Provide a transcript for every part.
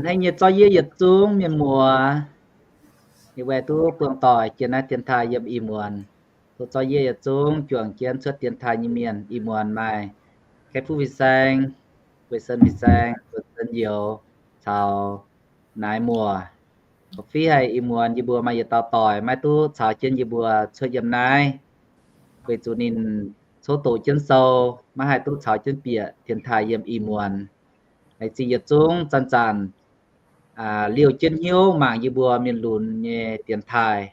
Hnangv nyei zorqv yie yietc zungv mienh muoz, yie weic duqv buangh doic jiex naaiv dienx taaih yiem ih muonz. Tov zorqv yie yietc zungv juangc jienv cuotv dienx taaih nyei mienh ih muonz maaih Kaeqv Fuqv Fin-Saeng, Weic Sen Fin-Saeng, Weic Sen Youz caux Naaiv Muoz. Gorqv-fiqv haic ih muonz yie mbuo maaih yietc dauh doic maiv duqv caux jienv yie mbuo cuotv yiem naaiv, weic zuqc ninh cov doqc jienv sou, maiv haih duqv caux jienv bieqc dienx taaih yiem ih muonz. Laengz zingh yietc zungv zanc-zanc liouh jienv hnyouv mangc yie mbuo mienh lunx nyei dienx taaih.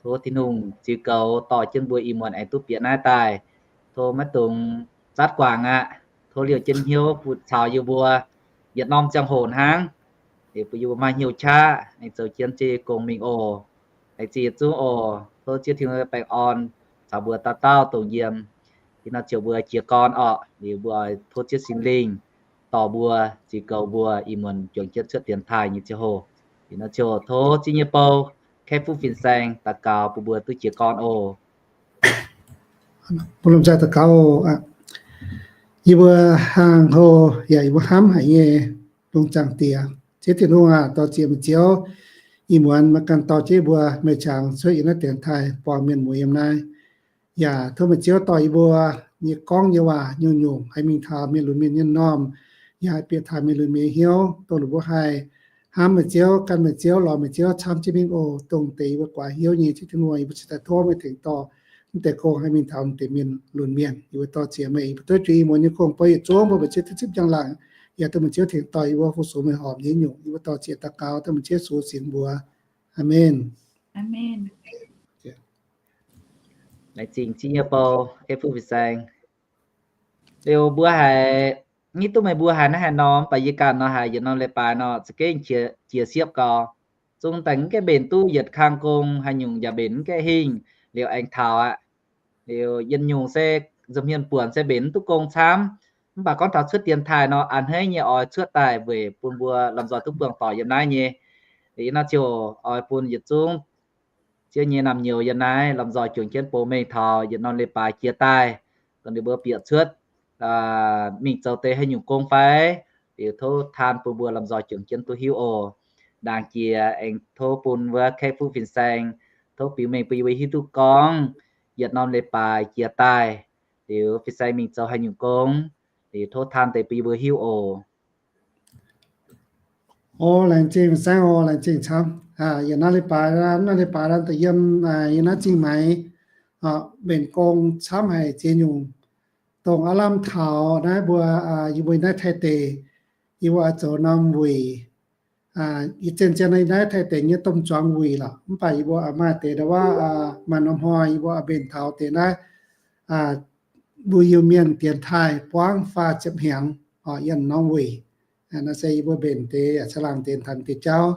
Tov Tin-Hungh ziux goux dorh jienv mbuo ih muonz aengx duqv bieqc naaiv daaih. Tov maiv dungx zatv guangc aqv. Tov liouh jienv hnyouv bun caux yie mbuo yietc norm ziangh hoc hnangv. Liuz bun yie mbuo maaih hnyouv qaqv aengx zoux jienv ziex gong mingh oc. Laengz zingh yietc zungv oc. Tov Ziouv Tin-Hungh baengh orn caux mbuo dauh dauh dongh yiem. Ih nor ziouc mbuo jiez gorn orqc. Liuz mbuo tov Ziouv Singx Lingh dorh mbuo, ziux goux mbuo ih muonz juangc jienv cuotv dienx taaih nyei ziangh hoc. Ih nor ziouc tov Ziouv nyei bou, Kaeqv Fuqv Fin-Saeng daux gaux bun mbuo duqv jiez gorn oc. Bun lomh nzoih daux gaux oc. Yie mbuo hnangv hlo yaac yie mbuo hnamv haic nyei lungh zaangc Diex, Ziouv Tin-Hungh aah, dorh ziex meih Ziouv ih muonz maiv ganh dorh jienv mbuo meih qangx cuotv yiem naaiv dienx taaih borngz mienh muoz yiem naaiv. Yaac tov meih Ziouv dorh yie mbuo nyei gorngv nyei waac nyungc-nyungc haih mingh taux mienh lunx mienh nyei m'normh, yaac haih bieqc taux mienh lunx mienh nyei hnyouv, dongh ninh mbuo haih hnamv meih Ziouv, gan meih Ziouv, lorz meih Ziouv camv jienv mingh oc. Dongh deix yie mbuo guaax hnyouv nyei, Ziouv Tin-Hungh, yie mbuo cingx daaih tov meih tengx dorh mv deix gong haih mingh taux mv deix mienh lunx mienh. Yie mbuo dorh ziex meih, yie mbuo duqv juix ih muonz nyei gong-bou yietc zungv mbuo meih Ziouv duqv zipv njang-laangc. Yaac dongh meih Ziouv tengx dorh yie mbuo fu-sux meih horpc nyei nyungc, yie mbuo dorh ziex daux gaux dongh meih Ziouv Yesu singx mbuox. Aamen. Laengz zingh Ziouv nyei bou, Kaeqv Fuqv Fin-Saeng. Liuz mbuo haiz, maiv duqv meih mbuo haiz naaiv haaix norm, mv baac yie ganh nor haiz yietc norm leiz-baaix nor za'gengh jiex siepv gau. Zungv daaih mv gaengh mbenc duqv yietc kang gong, haaix nyungc yaac mbenc mv gaengh hingh, liuz aengx taux aqv. Liuz yietc nyungc se nza'hmien buonc se mbenc mv duqv gong camv, mv baac gorngv taux cuotv dienx taaih nor a'hneiv nyei oix cuotv daaih weic bun mbuo lomh nzoih duqv buangh doic yiem naaiv nyei. Liuz nor ziouc oix bun yietc zungv Ziouv nyei naamh nyouz yiem naaiv lomh nzoih juangc jienv bou mengh taux yietc norm leiz-baaix jiex daaih, dongh ninh mbuo bieqc cuotv mingh zoux deix haaix nyungc gong fai, liuz tov taan bun mbuo lomh nzoih juangc jienv duqv hiuv oc. Ndaangc jiex aengx tov bun wuov Kaeqv Fuqv Fin-Saeng, tov biux mengh bun yie mbuo hiuv duqv gorngv yietc norm leiz-baaix jiex daaih, liuz Fin-Saeng mingh zoux haaix nyungc gong, liuz tov taan deix bun yie mbuo hiuv oc. O, laengz zingh Fin-Saeng oc, laengz zingh camv. Yietc norm leiz-baaix, norm leiz-baaix daaih yiem yiem naaiv Zingh Maix, mbenc gong camv haic ziex nyungc. Dongh aav lamh taux naaiv mbuo, yie mbuo naaiv Taiv deic, yie mbuo oix zoux norm wuic. Ih zanc zien naaiv Taiv deic nyei domh zuangx wuic lorqc, mv baac yie mbuo maaih deix ndau wuov, maaih norm hnoi yie mbuo mbenc taux deix naaiv mbuo Iu-Mienh dienx taaih buangv faah ziepc hnyangx, yiem norm wuic. Naaiv se yie mbuo mbenc deix yaac caangh laangh deix taux deix jauv,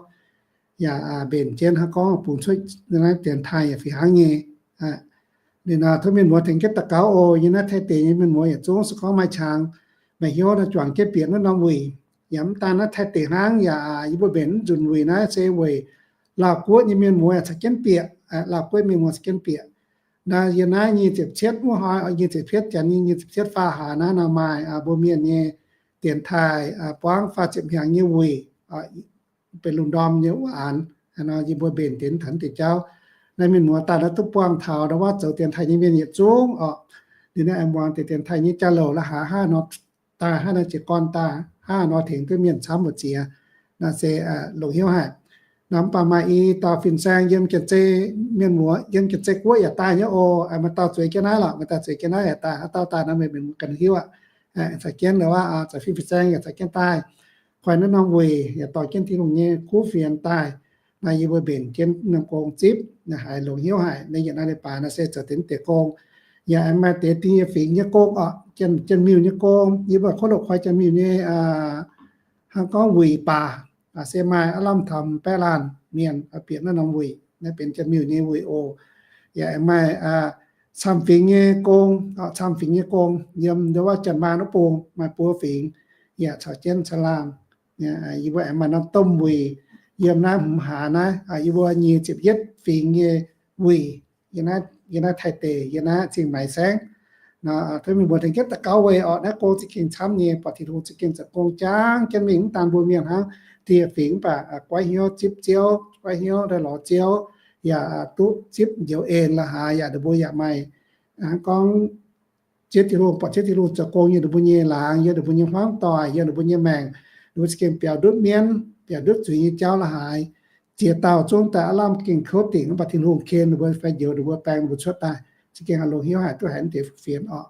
yaac mbenc jienv hnangv gorngv bungx cuotv naaiv dienx taaih yaac fih hnangv nyei. Ninh tov mienh muoz tengx jienv daux gaux oc. Yiem naaiv Taiv deic nyei mienh muoz yietc zungv se gorngv maaih qangx, maaih hnyouv nor juangc jienv bieqc naaiv norm wuic. Yaac mv daan naaiv Taiv deic hnangv, yaac yie mbuo mbenc naaiv nzunc wuic naaiv se weic Laauh Guoqv nyei mienh muoz yaac caux jienv bieqc. Laauh Guoqv mienh muoz caux jienv bieqc. Naaiv yiem naaiv nyic ziepc cietv wuov hnoi, nyic ziepc cietv janx, nyic ziepc cietv faah hlaax naaiv nor maaih mbuo mienh nyei dienx taaih buangv faah ziepc hnyangx nyei wuic, benx lungh ndorm nyei wuov aanx. Nor yie mbuo mbenc deix taux deix jauv. Naaiv mienh muoz daaih naaiv duqv buangh taux ndau wuov zoux dienx taaih nyei mienh yietc zungv orqc. Liuz naaiv aengx muangx deix dienx taaih nyei jauv-louc la'haaix haaix nor daaih, haaix nor jiez gorn daaih, haaix nor tengx duqv mienh camv mbu'ziex. Naaiv se longc hnyouv haic. Nor mv baac maaih i dauh Fin-Saeng yiem Janx-Zei, mienh muoz yiem Janx-Zei Guoqv yaac daaih nyei oc. Maaih dauh zueiz jienv naaiv lorqc, maaih dauh zueiz jienv naaiv yaac daaih, haaix dauh daaih nor meih mienh muoz ganh hiuv aqv. Caux jienv ndau wuov Fin-Saeng yaac caux jienv daaih. Koi naaiv norm wuic yaac dorh jienv Tin-Hungh nyei kuv fienx daaih. Naaiv yie mbuo mbenc jienv norm gong zipv, naaiv haiz longc hnyouv haic. Naaiv yietc norm leiz-baaix naaiv se zoux deix deix gong. Yaac aengx maaih deix dingh yie fingx nyei gong orqc, Janx-Miuh nyei gong. Yie mbuo kov loc koi Janx-Miuh nyei hnangv gorngv wuic baac, se maaih aav lamh taux baeqv laanh mienh bieqc naaiv norm wuic. Naaiv benx Janx-Miuh nyei wuic oc. Yaac aengx maaih camv fingx nyei gong, camv fingx nyei gong yiem ndau wuov Janx-Maang wuov bung maaih buo fingx, yaac caux jienv caangh laangh. Yie mbuo aengx maaih norm domh wuic yiem naaiv hmz hlaax naaiv, yie mbuo nyic ziepc yietv fingx nyei wuic, yiem naaiv Taiv deic, yiem naaiv Zingh Maix Saengv. Tov mienh muoz tengx jienv daux gaux weic orqc, naaiv gong za'gengh camv nyei, buatc Tin-Hungh za'gengh zoux gong jangv jienv mingh, mv daan mbuo mienh hnangv, dieh fingx mv baac goiv hnyouv zipv Ziouv, goiv hnyouv daaih lorz Ziouv, yaac duqv zipv njoux en la'haaix, yaac ninh mbuo yaac maaih gorngv Ziouv Tin-Hungh, buatc Ziouv Tin-Hungh zoux gong yiem ninh mbuo nyei laangz, yiem ninh mbuo nyei hmuangv doic, yiem ninh mbuo nyei maengc, ninh mbuo za'gengh biaux ndutv mienv, biaux ndutv zuiz nyei jauv la'haaix. Ziex dauh zungv daaih aav lamh gengh kouv dingc, mv baac Tin-Hungh ken ninh mbuo fai njoux ninh mbuo, baeng ninh mbuo cuotv daaih, za'gengh longc hnyouv haic duqv haiz mv deix fingx orqc.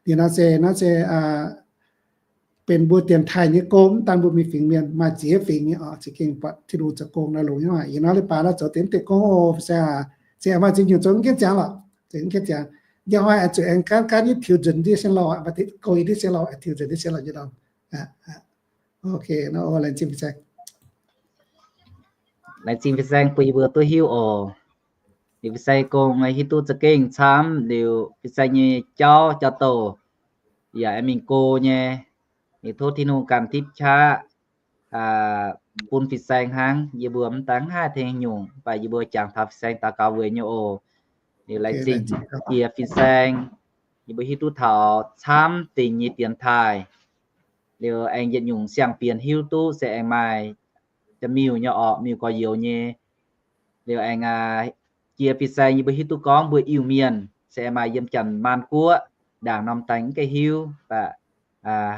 Liuz naaiv se, naaiv se benx mbuo dienx taaih nyei gong, mv daan mbuo mingh fingx mienh, maaih ziex fingx nyei orqc, za'gengh buatc Tin-Hungh zoux gong naaiv longc hnyouv haic. Ih hnoi leiz-baaix naaiv zoux deix mv deix gong oc, se aa, se maaih zingh nyungc zoux mv gaengh ziangx lorqc, mv gaengh ziangx. Njang hnoi zuqc aengx gaanv gaanv nyei tiux nzunc ndie sien lauh, gong yie ndie sien lauh, tiux nzunc ndie sien lauh nyei dorngx. Ok, laengz zingh fin-saeng. Laengz zingh fin-saeng bun yie mbuo duqv hiuv oc. Liuz fin-saeng gong hiuv duqv za'gengh camv liuz, fin-saeng nyei jauv jauv-douh yaac aengx mingh go nyei. Liuz tov Tin-Hungh ganh tipv qaqv bun fin-saeng hnangv. Yie mbuo mv daaih mv haih tengx nyungc, mv baac yie mbuo jangx taux fin-saeng daux gaux weic nyei oc. Liuz laengz zingh jiex fin-saeng, yie mbuo hiuv duqv taux camv dingc nyei dienx taaih. Liuz aengx yietc nyungc siang-bienx hiuv duqv se aengx maaih jaa-miuh nyei orqc, miuh gorx-youz nyei. Liuz aengx jiex fin-saeng yie mbuo hiuv duqv gorngv mbuo Iu-Mienh se aengx maaih yiem Janx-Maanc Guoqv, ndaangc norm daaih mv gaengh hiuv, mv baac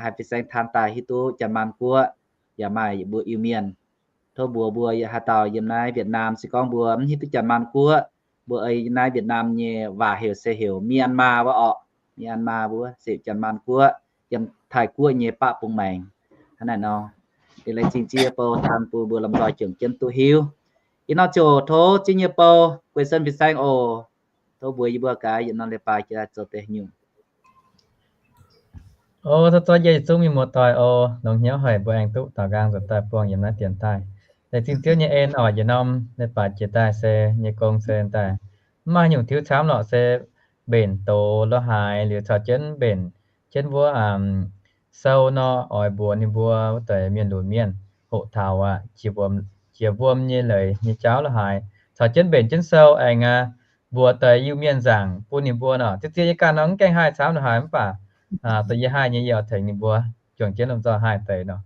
haih fin-saeng taan daaih hiuv duqv Janx-Maanc Guoqv yaac maaih mbuo Iu-Mienh. Tov mbuox mbuo haaix dauh yiem naaiv Việt Nam se gorngv mbuo mv hiuv duqv Janx-Maanc Guoqv, mbuo ei naaiv Việt Nam nyei waac heuc se heuc Myanmar wuov orqc. Myanmar wuov se Janx-Maanc Guoqv, yiem Taiv Guoqv nyei baqv bung maengx. Hnangv naaiv nor, laengz zingh Ziouv nyei bou taan bun mbuo lomh nzoih juangc jienv duqv hiuv. Ih nor ziouc tov Ziouv nyei bou guei sen fin-saeng oc. Tov mbuox yie mbuo gaax yietc norm leiz-baaix jiex daaih zoux deix nyungc. O, tov zorqv yie yietc zungv mienh muoz-doic oc, longx hnyouv haic mbuo aengx duqv daaux nqaang nzuonx daaih buangh yiem naaiv dienx taaih. Laengz zingh Ziouv nyei en oc, yietc norm leiz-baaix jiex daaih se nyei gong se daaih mv maaih nyungc tiuv camv lorqc, se mbenc doz lorqc haaix liuz caux jienv mbenc jienv wuov sou nor, oix mbuox ninh mbuo wuov deix mienh lunx mienh hoqc taux aqv, jiex wuom nyei leiz nyei jauv lorqc haaix, caux jienv mbenc jienv sou aengx mbuox deix Iu-Mienh nzaangc bun ninh mbuo nor, Ziouv Tin-Hungh nyei ganh nor mv gaengh haih camv lorqc haaix, mv baac dongh yie haih nyei yie oix tengx ninh mbuo juangc jienv lomh nzoih haih deix nor.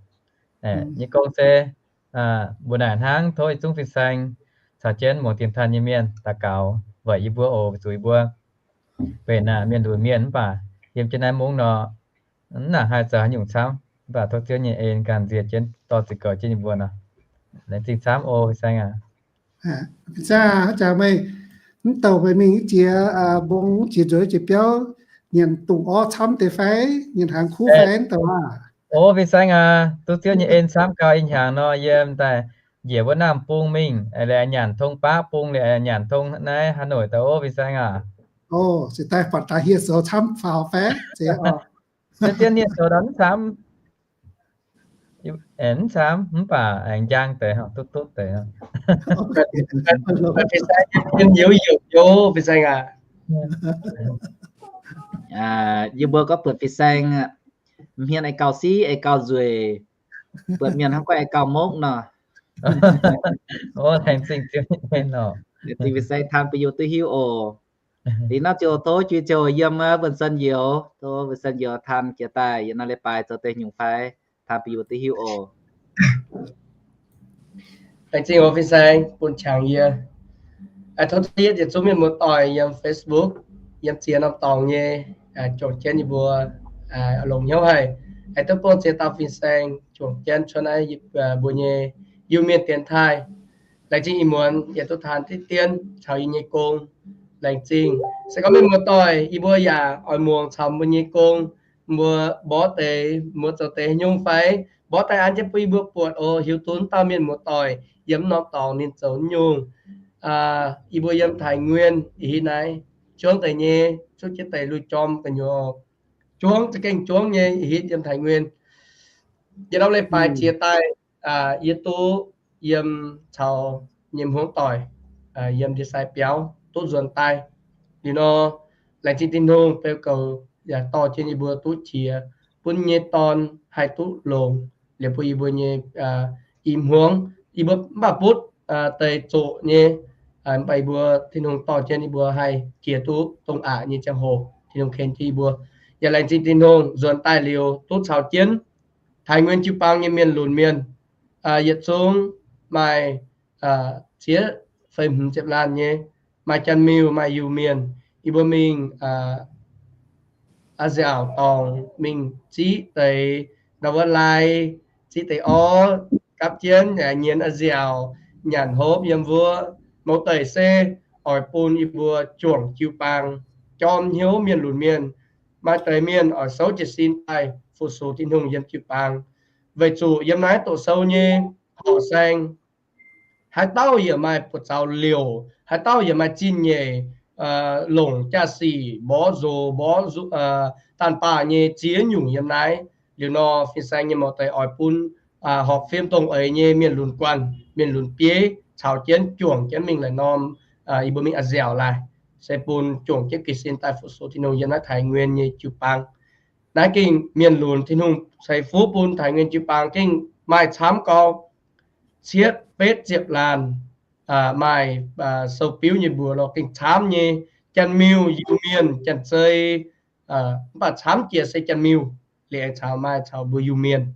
Nyei gong se mbuo naaic hnangv tov yietc zungv fin-saeng caux jienv muangx dienx taaih nyei mienh daux gaux weic yie mbuo oc, weic zuqc yie mbuo benx mienh lunx mienh mv baac yiem jienv naaiv mungv nor, mv nangc haih zoux haaix nyungc camv, mv baac tov Ziouv nyei en ganh nzie jienv dorh ziqc goux jienv yie mbuo nor. Laengz zingh camv oc fin-saeng aac. Fin-saeng aac, haaix zanc meih mv douc meih mingh jiex mbong jiex nzuonx jiex biauv, nyanc dungz orv camv deix fai, nyanc hnaangx kuv fai mv douc aac? O, fin-saeng aac, duqv Ziouv nyei en camv gau, ih hnyangx nor yie daaih njiec wuov Naamh Bung mingh, liuz nyanc tong baqv bung, liuz nyanc tong naaiv Hà Nội daaih ov fin-saeng aac. O, se daaih buatc daaih hieh zoux camv faaux fai? Zien hieh zoux daaih mv camv, mv camv, mv baac aengx njang deix, duqv duqv deix. Fin-saeng nyei en youz yiemc youz, fin-saeng aac. Yie mbuo gorngv buatc fin-saeng hmien ei gauh siqv, ei gauh nzueic, buatc mienh hnangv gorngv ei gauh mokv nor. Laengz zingh Ziouv nyei en oc. Laengz zingh fin-saeng taan bun yie duqv hiuv oc. Liuz nor ziouc tov jui ziouc yiem Wuonh Sen Youz, tov Wuonh Sen Youz taan jiex daaih yietc norm leiz-baaix zoux deix nyungc fai, taan bun yie duqv hiuv oc. Laengz zingh oc fin-saeng bun qangx yie. Tov yietv yietc zungv mienh muoz-doic yiem Facebook, yiem ziex norm dorngx nyei, juangc jienv yie mbuo longc hnyouv haic, duqv bun ziex dauh fin-saeng juangc jienv cuotv naaiv mbuo nyei Iu-Mienh dienx taaih. Laengz zingh ih muonz yaac duqv taan diqv dien caux yie nyei gong. Laengz zingh. Se gorngv mienh muoz-doic yie mbuo yaac oix muangx caux mbuo nyei gong, mbuo mborqv deix, mbuo zoux deix nyungc fai, mborqv daaih an jienv bun yie mbuo buatc oc, hiuv duqv dauh mienh muoz-doic yiem norm dorngx ninh zoux nyungc. Yie mbuo yiem Taiv Nguyên ih hitv naaiv, juangv deix nyei, zuqv jienv deix lui jorm gu'nyuoz, juangv za'gengh juangv nyei ih hitv yiem Taiv Nguyên. Yietc norm leiz-baaix jiex daaih, yie duqv yiem caux nyei hmuangv doic yiem ndie-sai biauv duqv nzuonx daaih. Liuz nor, laengz zingh Tin-Hungh beu goux yaac dorh jienv yie mbuo duqv qiex, bun nyei dorn haih duqv longx, liuz bun yie mbuo nyei i hmuangv, yie mbuo mv baac butv deix zoqc nyei, mv baac yie mbuo Tin-Hungh dorh jienv yie mbuo haih jiex duqv dongh aqc nyei ziangh hoc Tin-Hungh ken jienv yie mbuo. Yaac laengz zingh Tin-Hungh nzuonx daaih liuz duqv caux jienv Taiv Nguyên jiu-baang nyei mienh lunx mienh yietc zungv maaih ziex feix hmz ziepc laanh nyei, maaih Janx-Miuh, maaih Iu-Mienh. Yie mbuo mingh nziaauc dorngc, mingh ziqv deix ndau wuov lai, ziqv deix orv, gapv jienv nyienz nziaauc, nyanc hopv yiem wuov. Mouz deic se oix bun yie mbuo juangc jiu-baang, jorm hnyouv mienh lunx mienh. Maaih deix mienh oix souv jiez sin daaih fu-sux Tin-Hungh yiem jiu-baang. Weic zuqc yiem naaiv doqc sou nyei horqc saeng, haaix dauh yaac maaih buoz-zaux liouc, haaix dauh yaac maaih zingh nyeic, longc jaa-sic mborqv nzox, mborqv daanh baah nyei ziex nyungc yiem naaiv. Liuz nor, fin-saeng nyei mouz deic oix bun horpc fim dongh eix nyei mienh lunx guanh, mienh lunx bieiv caux jienv juangc jienv mingh laic norm yie mbuo mingh nziaauc laaih, se bun juangc jienv jiez sin daaih fu-sux Tin-Hungh yiem naaiv Taiv Nguyen nyei jiu-baang. Naaiv gengh mienh lunx, Tin-Hungh ceix fuqv bun Taiv Nguyen jiu-baang gengh maaih camv gau, cietv betv ziepc laanh, maaih sou biuv nyei mbuox lorqc, gengh camv nyei. Janx-Miuh, Iu-Mienh, Janx-Zei, mv baac camv jiex se Janx-Miuh, liuz aengx caux maaih caux mbuo Iu-Mienh.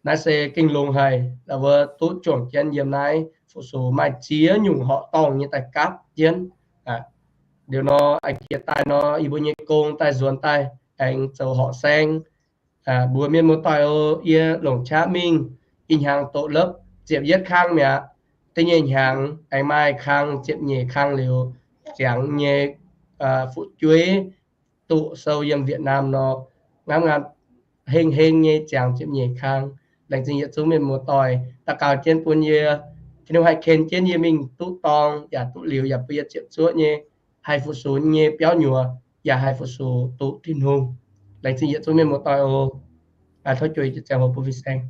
Naaiv se gengh longx haic, la'wuov duqv juangc jienv yiem naaiv fu-sux maaih ziex nyungc horqc dorngh nyei daaih gapv jienv. Liuz nor, jiex daaih nor, yie mbuo nyei gong daaih nzuonx daaih aengx zoux horqc saeng. Mbuox mienh muoz-doic oc, yie longc qaqv mingh, ih hnyangx doqc lopv ziepc yietv kang mi'aqv. Da'nyeic hnyangx aengx maaih kang ziepc nyeic kang liuz, ziangx nyei fu'jueiv duqv sou yiem Việt Nam nor, ngamv ngamv heng heng nyei ziangx ziepc nyeic kang. Laengz zingh yietc zungv mienh muoz-doic daux gaux jienv bun yie, Tin-Hungh haih ken jienv yie mingh duqv dorng yaac duqv liuz, yaac bun yie ziepc zuoqv nyei, haih fu-sux nyei biauv nyuoz, yaac haih fu-sux duqv Tin-Hungh. Laengz zingh yietc zungv mienh muoz-doic oc. Tov jueiz ziangh hoc bun fin-saeng.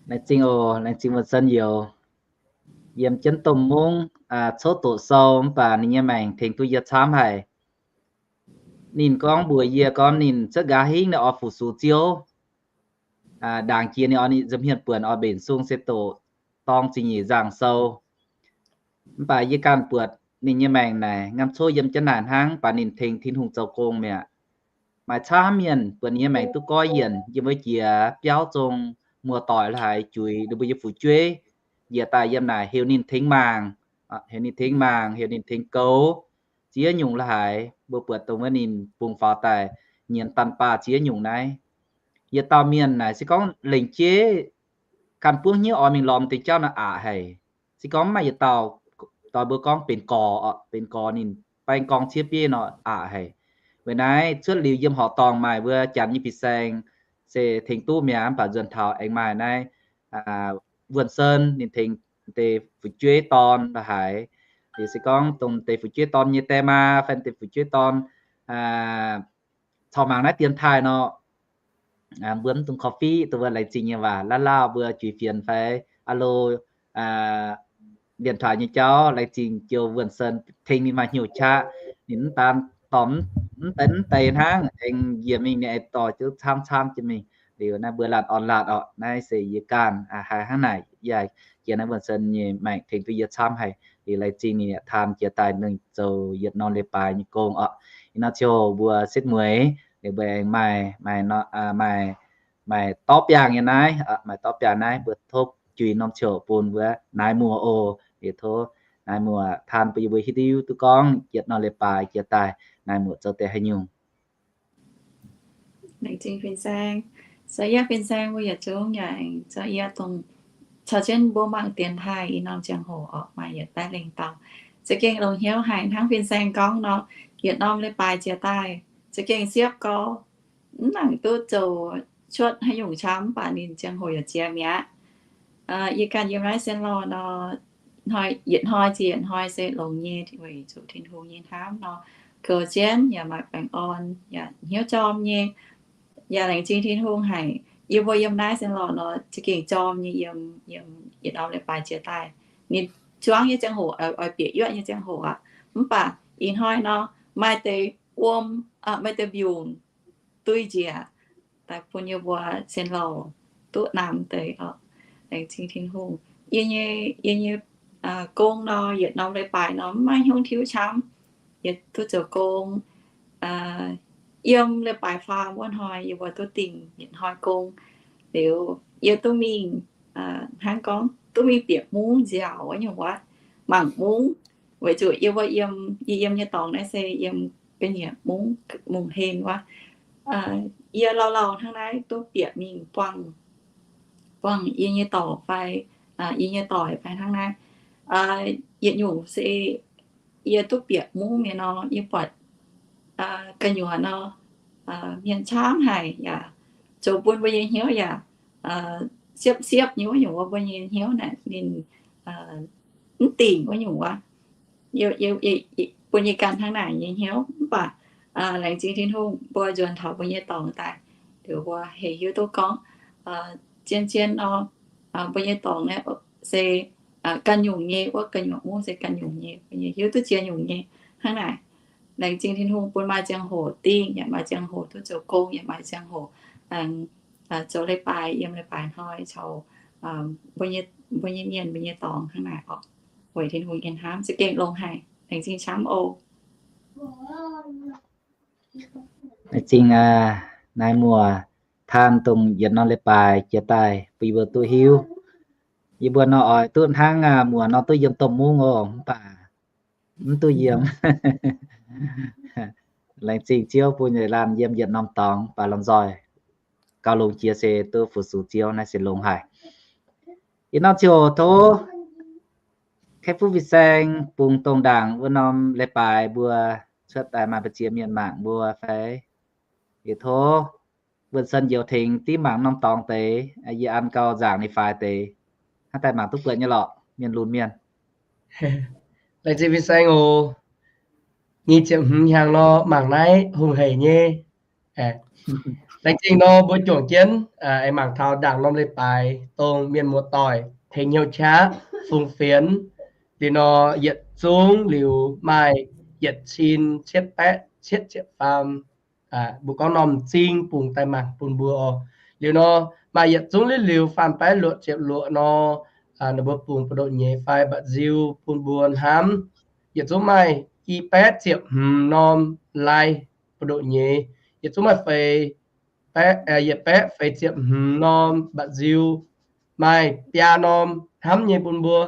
Laengz zingh oc, laengz zingh Wuonh Sen Youz. Yiem jienv domh mungv, cov doqc sou mv baac ninh nyei maengc tengx duqv yie camv haic. Ninh gorngv mbuox yie gorngv ninh cuotv nqa'haav hingv ninh oix fu-sux Ziouv. Ndaangc jiex ninh oix ninh nza'hmien buonc oix mbenc sung se doqc dorng ziepc nyeic nzangc sou. Mv baac yie ganh buatc ninh nyei maengc naaic ngamv coqv yiem jienv naaic hnangv, mv baac ninh tengx Tin-Hungh zoux gong mi'aqv. Maaih camv mienh buatc ninh nyei maengc duqv goiv yienc yiem wuov jiex biauv zong muoz-doic la'haiz juix ninh mbuo nyei fu'jueiv njiec daaih yiem naaic heuc ninh tengx mangc, heuc ninh tengx mangc, heuc ninh tengx goux. Ziex nyungc la'haiz mbuo buatc dongh wuov ninh bungx faaux daaih nyienz daanh baah ziex nyungc naaiv. Yietc dauh mienh naaic se gorngv lengc jeiv ganh buangv hnyouv oix mingh lorz deix jauv naaic aqc haic. Se gorngv mv maaih yietc dauh doix mbuo gorngv benx gorx, benx gorx ninh baeng gorngv ciev bieiv nor aqc haic. Weic naaiv cuotv liuz yiem horqc dorngh maaih mbuo Janx nyei fin-saeng se tengx duqv mi'aqv, mv baac nzuonx taux aengx maaih naaiv Wuonh Sen ninh tengx deix fu'jueiv dorn la'haiz. Liuz se gorngv dongh deix fu'jueiv dorn nyei die maa fai deix fu'jueiv dorn corc mangc naaiv dienx taaih nor, mbuo mv dungx korv-fiqv dongh wuov laengz zingh nyei waac, laav lauh mbuo juix fienx fai alo dienx taaih nyei jauv, laengz zingh Joux Wuonh Sen tengx ninh maaih hnyouv qaqv. Ninh mv daan dorh mv deix mv deix hnangv, aengx njiec mingh ninh aengx dorh jienv camv camv jienv mingh. Liuz naaiv mbuo laanh orn-laanh orqc, naaiv se yie ganh haih hnangv naaic, yaac jiex naaiv Wuonh Sen nyei maengc tengx duqv yie camv haic. Liuz laengz zingh ninh taan jiex daaih ninh zoux yietc norm leiz-baaix nyei gong orqc. Ih norm ziangh hoc mbuo setv mueiz, liuz mbuo aengx maaih, maaih, maaih dorv biangh nyei naaiv, maaih dorv biangh naaiv, mbuo tov juix norm ziangh hoc bun mbuo naaiv muoz oc. Liuz tov naaiv muoz taan bun yie mbuo hiuv duqv gorngv yietc norm leiz-baaix jiex daaih naaiv muoz zoux deix haaix nyungc. Laengz zingh fin-saeng. Se yie fin-saeng mbuo yietc zungv yaac aengx zoux yie dongh caux jienv mbuo mangc dienx taaih ih norm ziangh hoc orqc, maaih yietc baeqv lengh dauh za'gengh longc hnyouv haic hnangv fin-saeng gorngv nor, yietc norm leiz-baaix jiex daaih za'gengh siepv gau, mv nangc duqv zoux cuotv haaix nyungc camv, mv baac ninh ziangh hoc yaac jiex mi'aqv. Yie ganh yiem naaiv Sien Lorh nor, yietc hnoi ziouc yietc hnoi se longx nyei, weic zuqc Tin-Hungh nyei hnamv nor, goux jienv yaac maaih baengh orn, yaac hnyouv jorm nyei. Yaac laengz zingh Tin-Hungh haic, yie mbuo yiem naaiv Sien Lorh nor za'gengh jorm nyei, yiem, yiem yietc norm leiz-baaix jiex daaih, ninh zuangv nyei ziangh hoc, oix bieqc yuoqv nyei ziangh hoc aqv. Mv baac ih hnoi nor, maaih deix wuom, maaih deix mbiungc dui njiec daaih bun yie mbuo Sien Lorh duqv namx deix orqc. Laengz zingh Tin-Hungh. Yie nyei, yie nyei gong nor, yietc norm leiz-baaix nor mv maaih hnyouv tiuv camv, yie duqv zoux gong. Yiem leiz-baaix faam wuov hnoi yie mbuo duqv dingh yietc hnoi gong. Liuz yie duqv mingh, hnangv gorngv duqv mingh bieqc mungv nziaauc wuov nyungc wuov, mangc mungv. Weic zuqc yie mbuo yiem, yie yiem nyei dorngx naaiv se yiem ga'nyiec mungv, mungv-hlen wuov. Yie lauh lauh hnangv naaiv duqv bieqc mingh buangh, buangh yie nyei dorc fai yie nyei doic fai hnangv naaiv. Yietc nyungc se yie duqv bieqc mungv mienh nor, yie buatc gu'nyuoz nor, mienh camv haic yaac zoux bun mbuo nyei hnyouv yaac siepv siepv nyei wuov nyungc wuov, mbuo nyei hnyouv naaic ninh mv dingc wuov nyungc wuov. Bun yie ganh hnangv naaic nyei hnyouv mv baac laengz zingh Tin-Hungh mbuo nzuonx taux mbuo nyei dorngx daaih, liuz mbuo hec hiuv duqv gorngv zien zien nor, mbuo nyei dorngx naaiv se ganh nyungc nyei, wuov gu'nyuoz mungv se ganh nyungc nyei, mbuo nyei hiuv duqv zien nyungc nyei hnangv naaic. Laengz zingh Tin-Hungh bun maaih ziangh hoc dingh, yaac maaih ziangh hoc duqv zoux gong, yaac maaih ziangh hoc zoux leiz-baaix, yiem leiz-baaix hnoi caux mbuo nyei mienh, mbuo nyei dorngx hnangv naaic oc. Weic Tin-Hungh nyei hnamv za'gengh longx haic. Laengz zingh camv oc. Laengz zingh naaiv muoz Taan dongh yietc norm leiz-baaix jiex daaih bun yie mbuo duqv hiuv. Yie mbuo nor oix duqv hnangv muoz nor duqv yiem domh mungv oc, mv baac mv duqv yiem. Laengz zingh Ziouv bun yie laanh yiem yietc norm dorngx baac lomh nzoih gauh longx jiex se duqv fu-sux Ziouv naaiv se longx haic. Ih norm ziouc tov Kaeqv Fuqv Fin-Saeng bungx dongh ndaangc wuov norm leiz-baaix mbuo cuotv daaih maaih mbu'ziex mienh mangc mbuo fai? Yietc tov Wuonh Sen Njoux tengx div mangc norm dorngx deix, yie an gauh nzaangc ninh faix deix, hnangv daaih mangc duqv buatc nyei lorqc, mienh lunx mienh. Laengz zingh Fin-Saeng oc. Nyic ziepc hmz hnyangx nor mangc naaiv hungh heic nyei. Laengz zingh nor mbuo juangc jienv aengx mangc taux ndaangc norm leiz-baaix dongh mienh muoz-doic tengx hnyouv qaqv fungx fienx. Liuz nor yietc zungv liuz maaih yietc cin cietv baeqv cietv ziepc faam, mbuo gorngv norm m'zing bungx daaih mangc bun mbuo oc. Liuz nor maaih yietc zungv liuz liuz faam baeqv luoqc ziepc luoqc nor, ninh mbuo bungx buoz-ndoqv nyeiz fai mba'nziu bun mbuo hnamv. Yietc zungv maaih i baeqv ziepc hmz norm lai buoz-ndoqv nyeiz. Yietc zungv maaih feix, yietc baeqv feix ziepc hmz norm mba'nziu, maaih biaa norm hnamv nyei bun mbuo.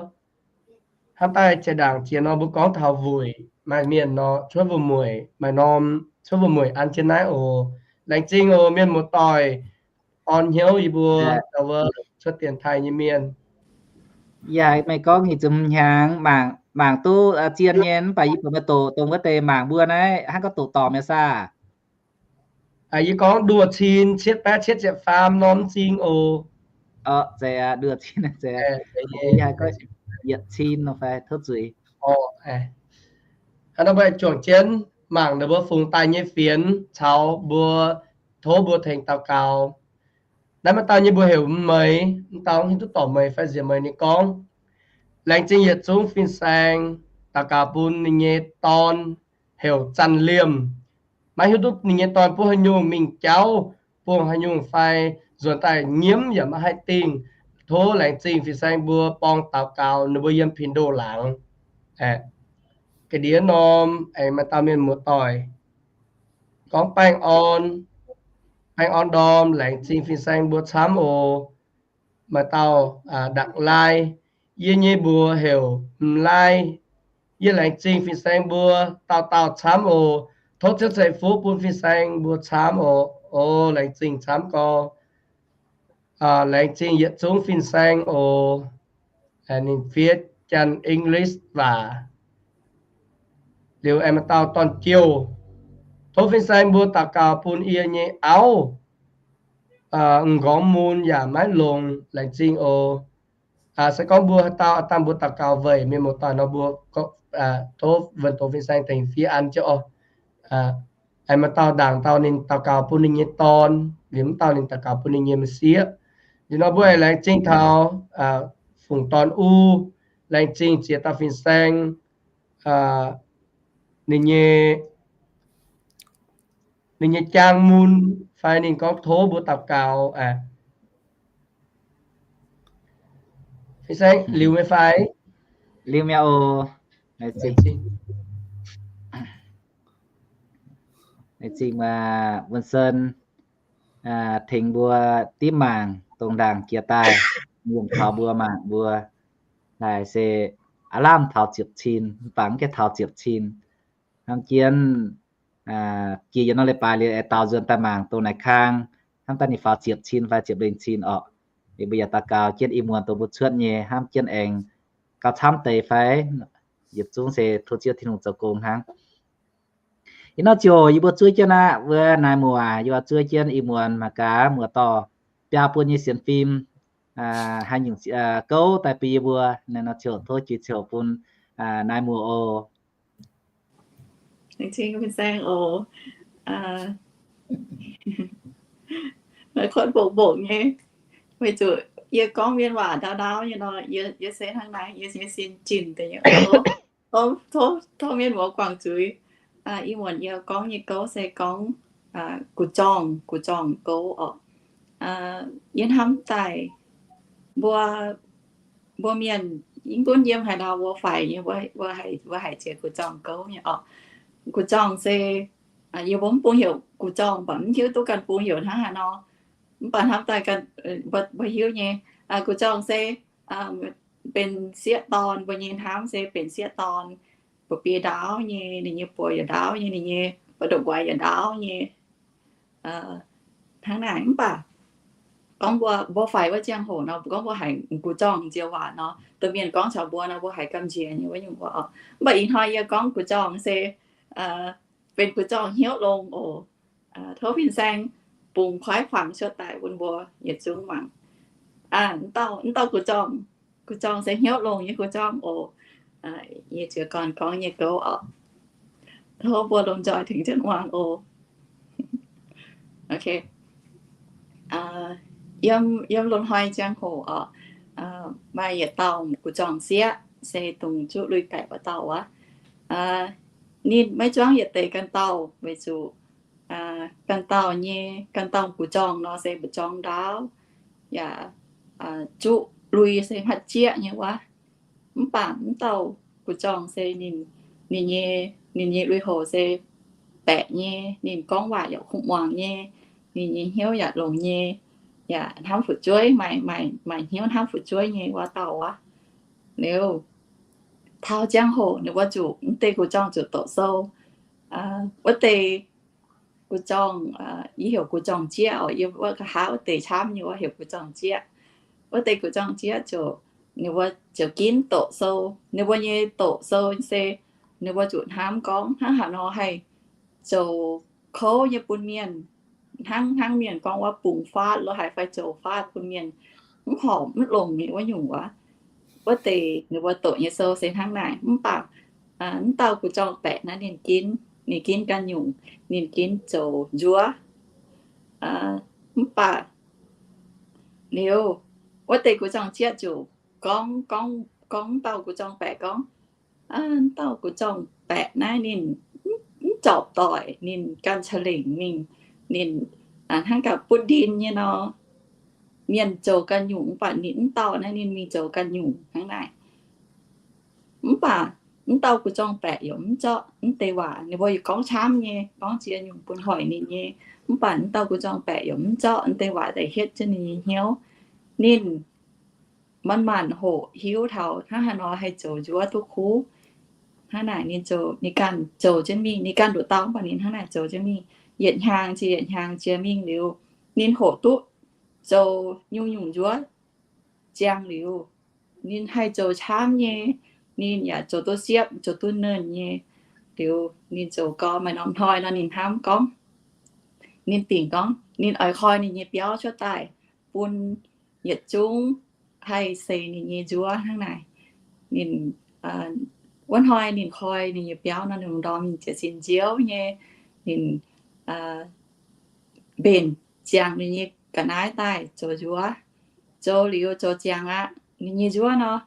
Hnamv daaih jiex ndaangc jiex nor mbuo gorngv taux wuic, maaih mienh nor cuotv wuom-mueic, maaih norm cuotv wuom-mueic an jienv naaiv oc. Laengz zingh oc mienh muoz-doic, orn hnyouv yie mbuo cuotv dienx taaih nyei mienh. Yaac meih gorngv nyic ziepc hmz hnyangx mangc, mangc duqv zien nyei, mv baac yie buatc meih doqc dongh wuov deix mangc mbuo naaiv hnangv gorngv doqc dorngc mi'aqv saah? Yie gorngv nduoh cin cietv baeqv cietv ziepc faam norm m'zing oc. Zeiz aqv, nduoh cin zeiz aqv. Yietc cin nor fai tov zuiz. Hnangv nor mbuo juangc jienv mangc ninh mbuo fungx daaih nyei fienx caux mbuo, tov mbuo tengx daux gaux. Naaiv maaih dauh nyei mbuox heuc Meix, m'dauh hiuv duqv dorc Meix fai nziex Meix ninh gorngv, laengz zingh yietc zungv fin-saeng daux gaux bun ninh nyei dorn heuc Zanh Liemh. Maiv hiuv duqv ninh nyei dorn buov haaix nyungc mingh jauv, buangh haaix nyungc fai nzuonx daaih nyiemv yaac maiv haih dingh. Tov laengz zingh fin-saeng mbuo borng daux gaux ninh mbuo yiem Pinc Ndoh Laangz. Ga'ndiev norm aengx maaih dauh mienh muoz-doic gorngv baengh orn, baengh orn ndorm laengz zingh fin-saeng mbuo camv oc. Maaih dauh Ndak Lai, yie nyei mbuox heuc M'Lai. Yie laengz zingh fin-saeng mbuo dauh dauh camv oc. Tov Ziouv ceix fuqv bun fin-saeng mbuo camv oc. O, laengz zingh camv gorx. Laengz zingh yietc zungv fin-saeng oc. Ninh fiev Janx English waac. Liuz aengx maaih dauh dorn-jouh. Tov fin-saeng mbuo daux gaux bun yie nyei auv. M'nqorngv mun yaac maiv longx, laengz zingh oc. Se gorngv mbuo haaix dauh dangh mbuo daux gaux weic mienh muoz-doic nor mbuo tov wuonh doz fin-saeng tengx fiev an jienv oc. Aengx maaih dauh ndaangc dauh ninh daux gaux bun ninh nyei dorn, liuz mv dauh ninh daux gaux bun ninh nyei m'sieqv. Liuz nor mbuo aengx laengz zingh taux fungc dorn uv, laengz zingh ziex dauh fin-saeng, ninh nyei, ninh nyei jaang mun, fai ninh gorngv tov mbuo daux gaux. Fin-saeng liuz meih fai? Liuz mi'aqv oc. Laengz zingh, laengz zingh Wuonh Sen tengx mbuo dipv mangc. dongh ndaangc jiex daaih, yiem taux mbuo mangc mbuo naaic se aav lamh taux ziepc cin, mv baac mv gaengh taux ziepc cin. Hnamv jienv jiex yietc norm leiz-baaix liuz aengx daaux nzuonx daaih mangc dongh naaic kang, hnamv daaih ninh faaux ziepc cin fai ziepc lengh cin orqc. Liuz mbuo yaac daux gaux jienv ih muonz dongh mbuo cuotv nyei, hnamv jienv aengx gauh camv deix fai, yietc zungv se tov Ziouv Tin-Hungh zoux gong hnangv. Ih nor ziouc yie mbuo zuov jienv aqv, wuov naaiv muoz yie mbuo zuov jienv ih muonz mangc gaax muoz-doic biaa buonc nyei sienx fim haaix nyungc gouv daaih bun yie mbuo. Naaiv nor ziouc tov jiex ziouc bun naaiv muoz oc. Laengz zingh fin-saeng oc. Kuotv mbongc mbongc nyei, weic zuqc yie gorngv mienh waac ndau ndau nyei nor, yie se hnangv naaiv, yie nyei sin jin deix nyei. Tov mienh muoz guangc zuiz. Ih muonz yie gorngv nyei gouv se gorngv gu'jorngh, gu'jorngh gouv oc. Yie hnamv daaih mbuo, mbuo mienh yie gunv yiem haaix ndau mbuo faix nyei, mbuo haiz jiex gu'jorngh gouv nyei oc. Gu'jorngh se yie mbuo mv bung heuc gu'jorngh, mv baac mv hiuv duqv ganh bung heuc hnangv haaix nor. Mv baac hnamv daaih mbuo hiuv nyei, gu'jorngh se benx sieqv dorn, mbuo nyei hnamv se benx sieqv dorn, buoz-bie ndaauv nyei, ninh nyei buoz yaac ndaauv nyei, ninh nyei buoz-ndoqv nquaix yaac ndaauv nyei. Hnangv naaic mv baac gorngv mbuo, mbuo faix wuov ziangh hoc nor, gorngv mbuo haiz gu'jorngh nziex waac nor, domh mienh gorngv caux mbuo nor, mbuo haiz gamh nziex nyei wuov nyungc waac oc. Mv baac ih hnoi yie gorngv gu'jorngh se benx gu'jorngh hnyouv longx oc. Tov fin-saeng bungx kuaaiv fangx cuotv daaih bun mbuo yietc zungv mangc. Mv dauh gu'jorngh, gu'jorngh se hnyouv longx nyei gu'jorngh oc. Yie jiez gorn gorngv nyei gouv oc. Tov mbuo lomh nzoih tengx jienv muangx oc. Yiem loz-hnoi ziangh hoc oc, maaih yietc dauh gu'jorngh sieqv se dongh zuqv lui-baeqc wuov dauh wuov. Ninh maiv zuangv yietc deix ganh dauh weic zuqc ganh dauh nyei, ganh dauh gu'jorngh nor se mbu'jorngh ndaauv, yaac zuqv lui se hmatv jieqv nyei wuov. Mv baac mv dauh gu'jorngh se ninh, ninh nyei, ninh nyei lui-houx se baeqc nyei, ninh gorngv waac yaac kuv muangx nyei, ninh nyei hnyouv yaac longx nyei, yaac hnamv fu'jueiv, maaih, maaih hnyouv hnamv fu'jueiv nyei wuov dauh wuov. Liuz taux ziangh hoc ninh wuov zuqc, mv deix gu'jorngh zuqc doqc sou. Wuov deix gu'jorngh, yie heuc gu'jorngh jieqv oc, yie wuov nqa'haav wuov deix camv nyei wuov heuc gu'jorngh jieqv. Wuov deix gu'jorngh jieqv ziouc, ninh wuov ziouc ginv doqc sou. Ninh wuov nyei doqc sou se ninh wuov zuqc hnamv gorngv hnangv haaix nor haih zoux kouv nyei bun mienh, hnangv, hnangv mienh gorngv wuov bungx faatv lo haaix fai zoux faatv bun mienh mv horpc mv longx nyei wuov nyungc wuov. Wuov deix ninh mbuo doqc nyei sou se hnangv naaic. Mv baac mv dauh gu'jorngh baeqc naaiv ninh ginv, ninh ginv ganh nyungc, ninh ginv zoux nzuov. Mv baac liuz, wuov deix gu'jorngh jieqv ziouc gorngv, gorngv, gorngv dauh gu'jorngh baeqc gorngv, mv dauh gu'jorngh baeqc naaiv ninh mv zorpc doic, ninh ganh ca'lengc mingh, ninh hnangv gaax butv ndin nyei nor. Mienh zoux ganh nyungc mv baac ninh mv dauh naaiv ninh mingh zoux ganh nyungc hnangv naaic. Mv baac mv dauh gu'jorngh baeqc yaac mv zorqv mv deix waac, ninh mbuo yaac gorngv camv nyei, gorngv ziex nyungc bun hoic ninh nyei. Mv baac mv dauh gu'jorngh baeqc yaac mv zorqv mv deix waac daaih hietv jienv ninh nyei hnyouv. Ninh manc-manc hoqc hiuv taux hnangv haaix nor haih zoux nzuov duqv kuv. Hnangv naaic ninh zoux, ninh ganh zoux jienv mingh, ninh ganh nduqc dauh mv baac ninh hnangv naaic zoux jienv mingh. Yietc hnyangx jiex yietc hnyangx jiex mingh liuz, ninh hoqc duqv zoux nyungc-nyungc nzuov ziangh liuz, ninh haih zoux camv nyei, ninh yaac zoux duqv siepv, zoux duqv nernh nyei. Liuz ninh zoux gau, maaih norm hnoi nor ninh hnamv gorngv, ninh dingc gorngv ninh oix koi ninh nyei biauv cuotv daaih bun yietc zungv haih seix ninh nyei nzuov hnangv naaic. Ninh, wuov hnoi ninh koi ninh nyei biauv nor, ninh ndorm ninh jiez sin nziouv nyei. Ninh mbenc ziangx ninh nyei ga'naaiv daaih zoux nzuov. Zoux liuz zoux ziangx aqv, ninh nyei nzuov nor,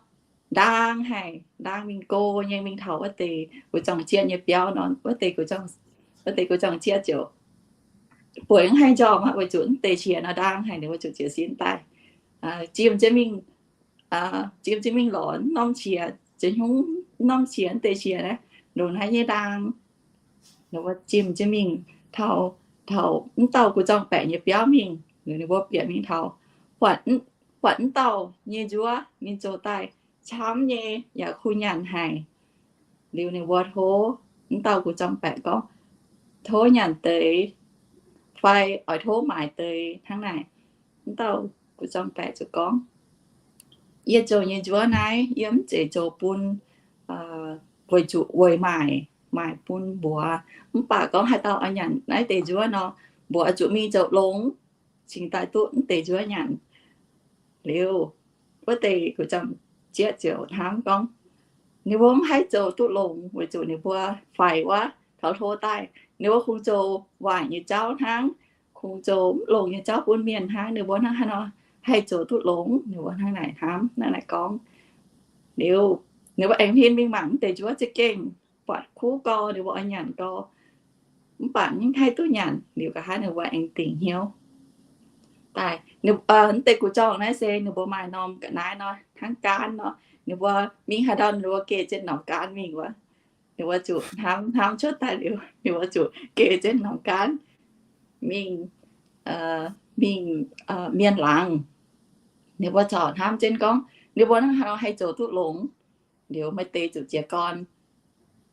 ndaang haic, ndaang mingh go nyei mingh taux wuov deix gu'jorngh jieqv nyei biauv nor. Wuov deix gu'jorngh jieqv ziouc bueix mv haih njormh aqv, weic zuqc mv deix qiex nor ndaang haic, ninh wuov zuqc jiez sin daaih, jiem jienv mingh, jiem jienv mingh lorz norm qiex, ziex nyungc norm qiex, mv deix qiex naaiv, ndongc naaiv nyei ndaang. Ninh mbuo jiem jienv mingh taux, taux mv dauh gu'jorngh baeqc nyei biauv mingh, ninh mbuo bieqc mingh taux, buatc, buatc mv dauh nyei nzuov ninh zoux daaih camv nyei yaac kuh nyanc haic. Liuz ninh mbuo tov mv dauh guv jorm baeqc gorngv, tov nyanc deix fai oix tov maaic deix hnangv naaic. Mv dauh guv jorm baeqc ziouc gorngv, yie zoux nyei nzuov naaiv yie mv zeiz zoux bun, weic zuqc weic maaic, maaic bun mbuox. Mv baac gorngv haaix dauh oix nyanc naaiv deix nzuov nor, mbuox zuqc mingh zoux longx cingx daaih duqv mv deix nzuov nyanc. Liuz wuov deix guv jorm zieqv ziouc hnamv gorngv, ninh mbuo mv haih zoux duqv longx weic zuqc ninh mbuo faix wuov taux hlo daaih, ninh mbuo kungx zoux waaic nyei jauv hnangv, kungx zoux mv longx nyei jauv bun mienh hnangv. Ninh mbuo hnangv haaix nor haih zoux duqv longx? Ninh mbuo hnangv naaic hnamv, hnangv naaic gorngv. Liuz ninh mbuo aengx hmien mingh mangc mv deix nzuov za'gengh buatc kuv gau, ninh mbuo oix nyanc gau, mv baac mv haih duqv nyanc. Liuz nqa'haav ninh mbuo aengx dingc hnyouv daaih, mv deix guv jorm naaiv se ninh mbuo maaih norm ga'naaiv nor, hnangv gaanv nor, ninh mbuo mingh haaix ndau ninh mbuo geh jienv norm gaanv mingh wuov. Ninh mbuo zuqc hnamv hnamv cuotv daaih liuz, ninh mbuo zuqc geh jienv norm gaanv mingh, mingh mienh laangz. Ninh mbuo corc hnamv jienv gorngv, ninh mbuo hnangv haaix nor haih zoux duqv longx? Liuz maaih deix zuqc jiez gorn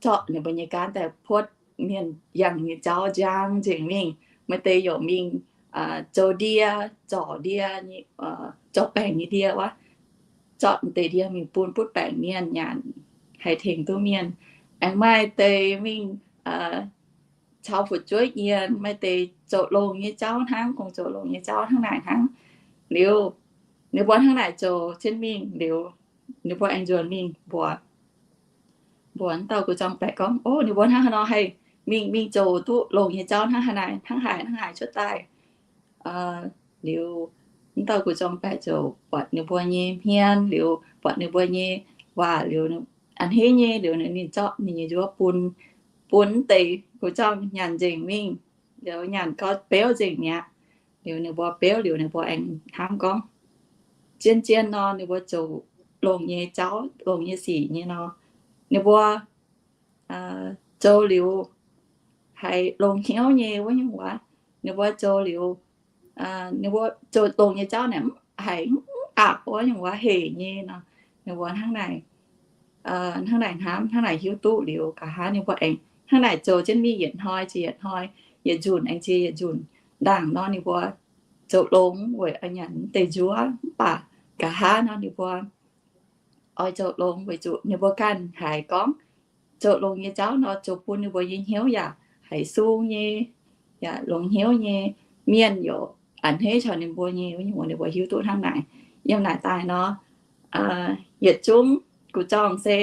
zorqv ninh mbuo nyei gaanv daaih puotv mienh yangh nyei jauv njang nzengc mingh. Maaih deix youc mingh zoux ndie, zorc ndie, zorc baengc nyei ndie wuov, zorqv deix ndie mingh bun butv baengc mienh nyanc, haih tengx duqv mienh. Aengx maaih deix mingh caux fu'jueiv nyienz, maaih deix zoux longx nyei jauv hnangv, kungx zoux longx nyei jauv hnangv naaic hnangv. Liuz ninh mbuo hnangv naaic zoux jienv mingh liuz, ninh mbuo aengx nzuonx mingh mbuox, mbuox dauh guv jorm baeqc gorngv, o, ninh mbuo hnangv haaix nor haih mingh, mingh zoux duqv longx nyei jauv hnangv haaix, hnangv haaix, hnangv haaix cuotv daaih. Liuz mv dauh guv jorm baeqc ziouc buatc ninh mbuo nyei hmien, liuz buatc ninh mbuo nyei waac liuz, a'hneiv nyei liuz ninh zorqv ninh nyei nzuov bun, bun deix guv jorm nyanc nzengc mingh. Liuz nyanc gau beuv nzengc mi'aqv. Liuz ninh mbuo beuv liuz ninh mbuo aengx hnamv gorngv, zien-zien nor ninh mbuo zoux longx nyei jauv, longx nyei sic nyei nor, ninh mbuo zoux liuz haiz longx hnyouv nyei wuov nyungc waac. Ninh mbuo zoux liuz, ninh mbuo zoux longx nyei jauv naaic haiz aqc wuov nyungc waac, hec nyei nor. Ninh mbuo hnangv naaic, hnangv naaic hnamv, hnangv naaic hiuv duqv liuz, nqa'haav ninh mbuo aengx hnangv naaic zoux jienv mingh yietc hnoi ziouc yietc hnoi, yietc nzunc aengx ziouc yietc nzunc. Ndaangc nor ninh mbuo zoux longx weic oix nyanc deix nzuov, mv baac nqa'haav nor ninh mbuo oix zoux longx weic zuqc ninh mbuo ganh haiz gorngv zoux longx nyei jauv nor zoux bun ninh mbuo nyei hnyouv yaac haiz sung nyei, yaac longx hnyouv nyei. Mienh youc a'hneiv caux ninh mbuo nyei, wuov nyungc ninh mbuo hiuv duqv hnangv naaic. Yiem naaic daaih nor, yietc zungv guv jorm se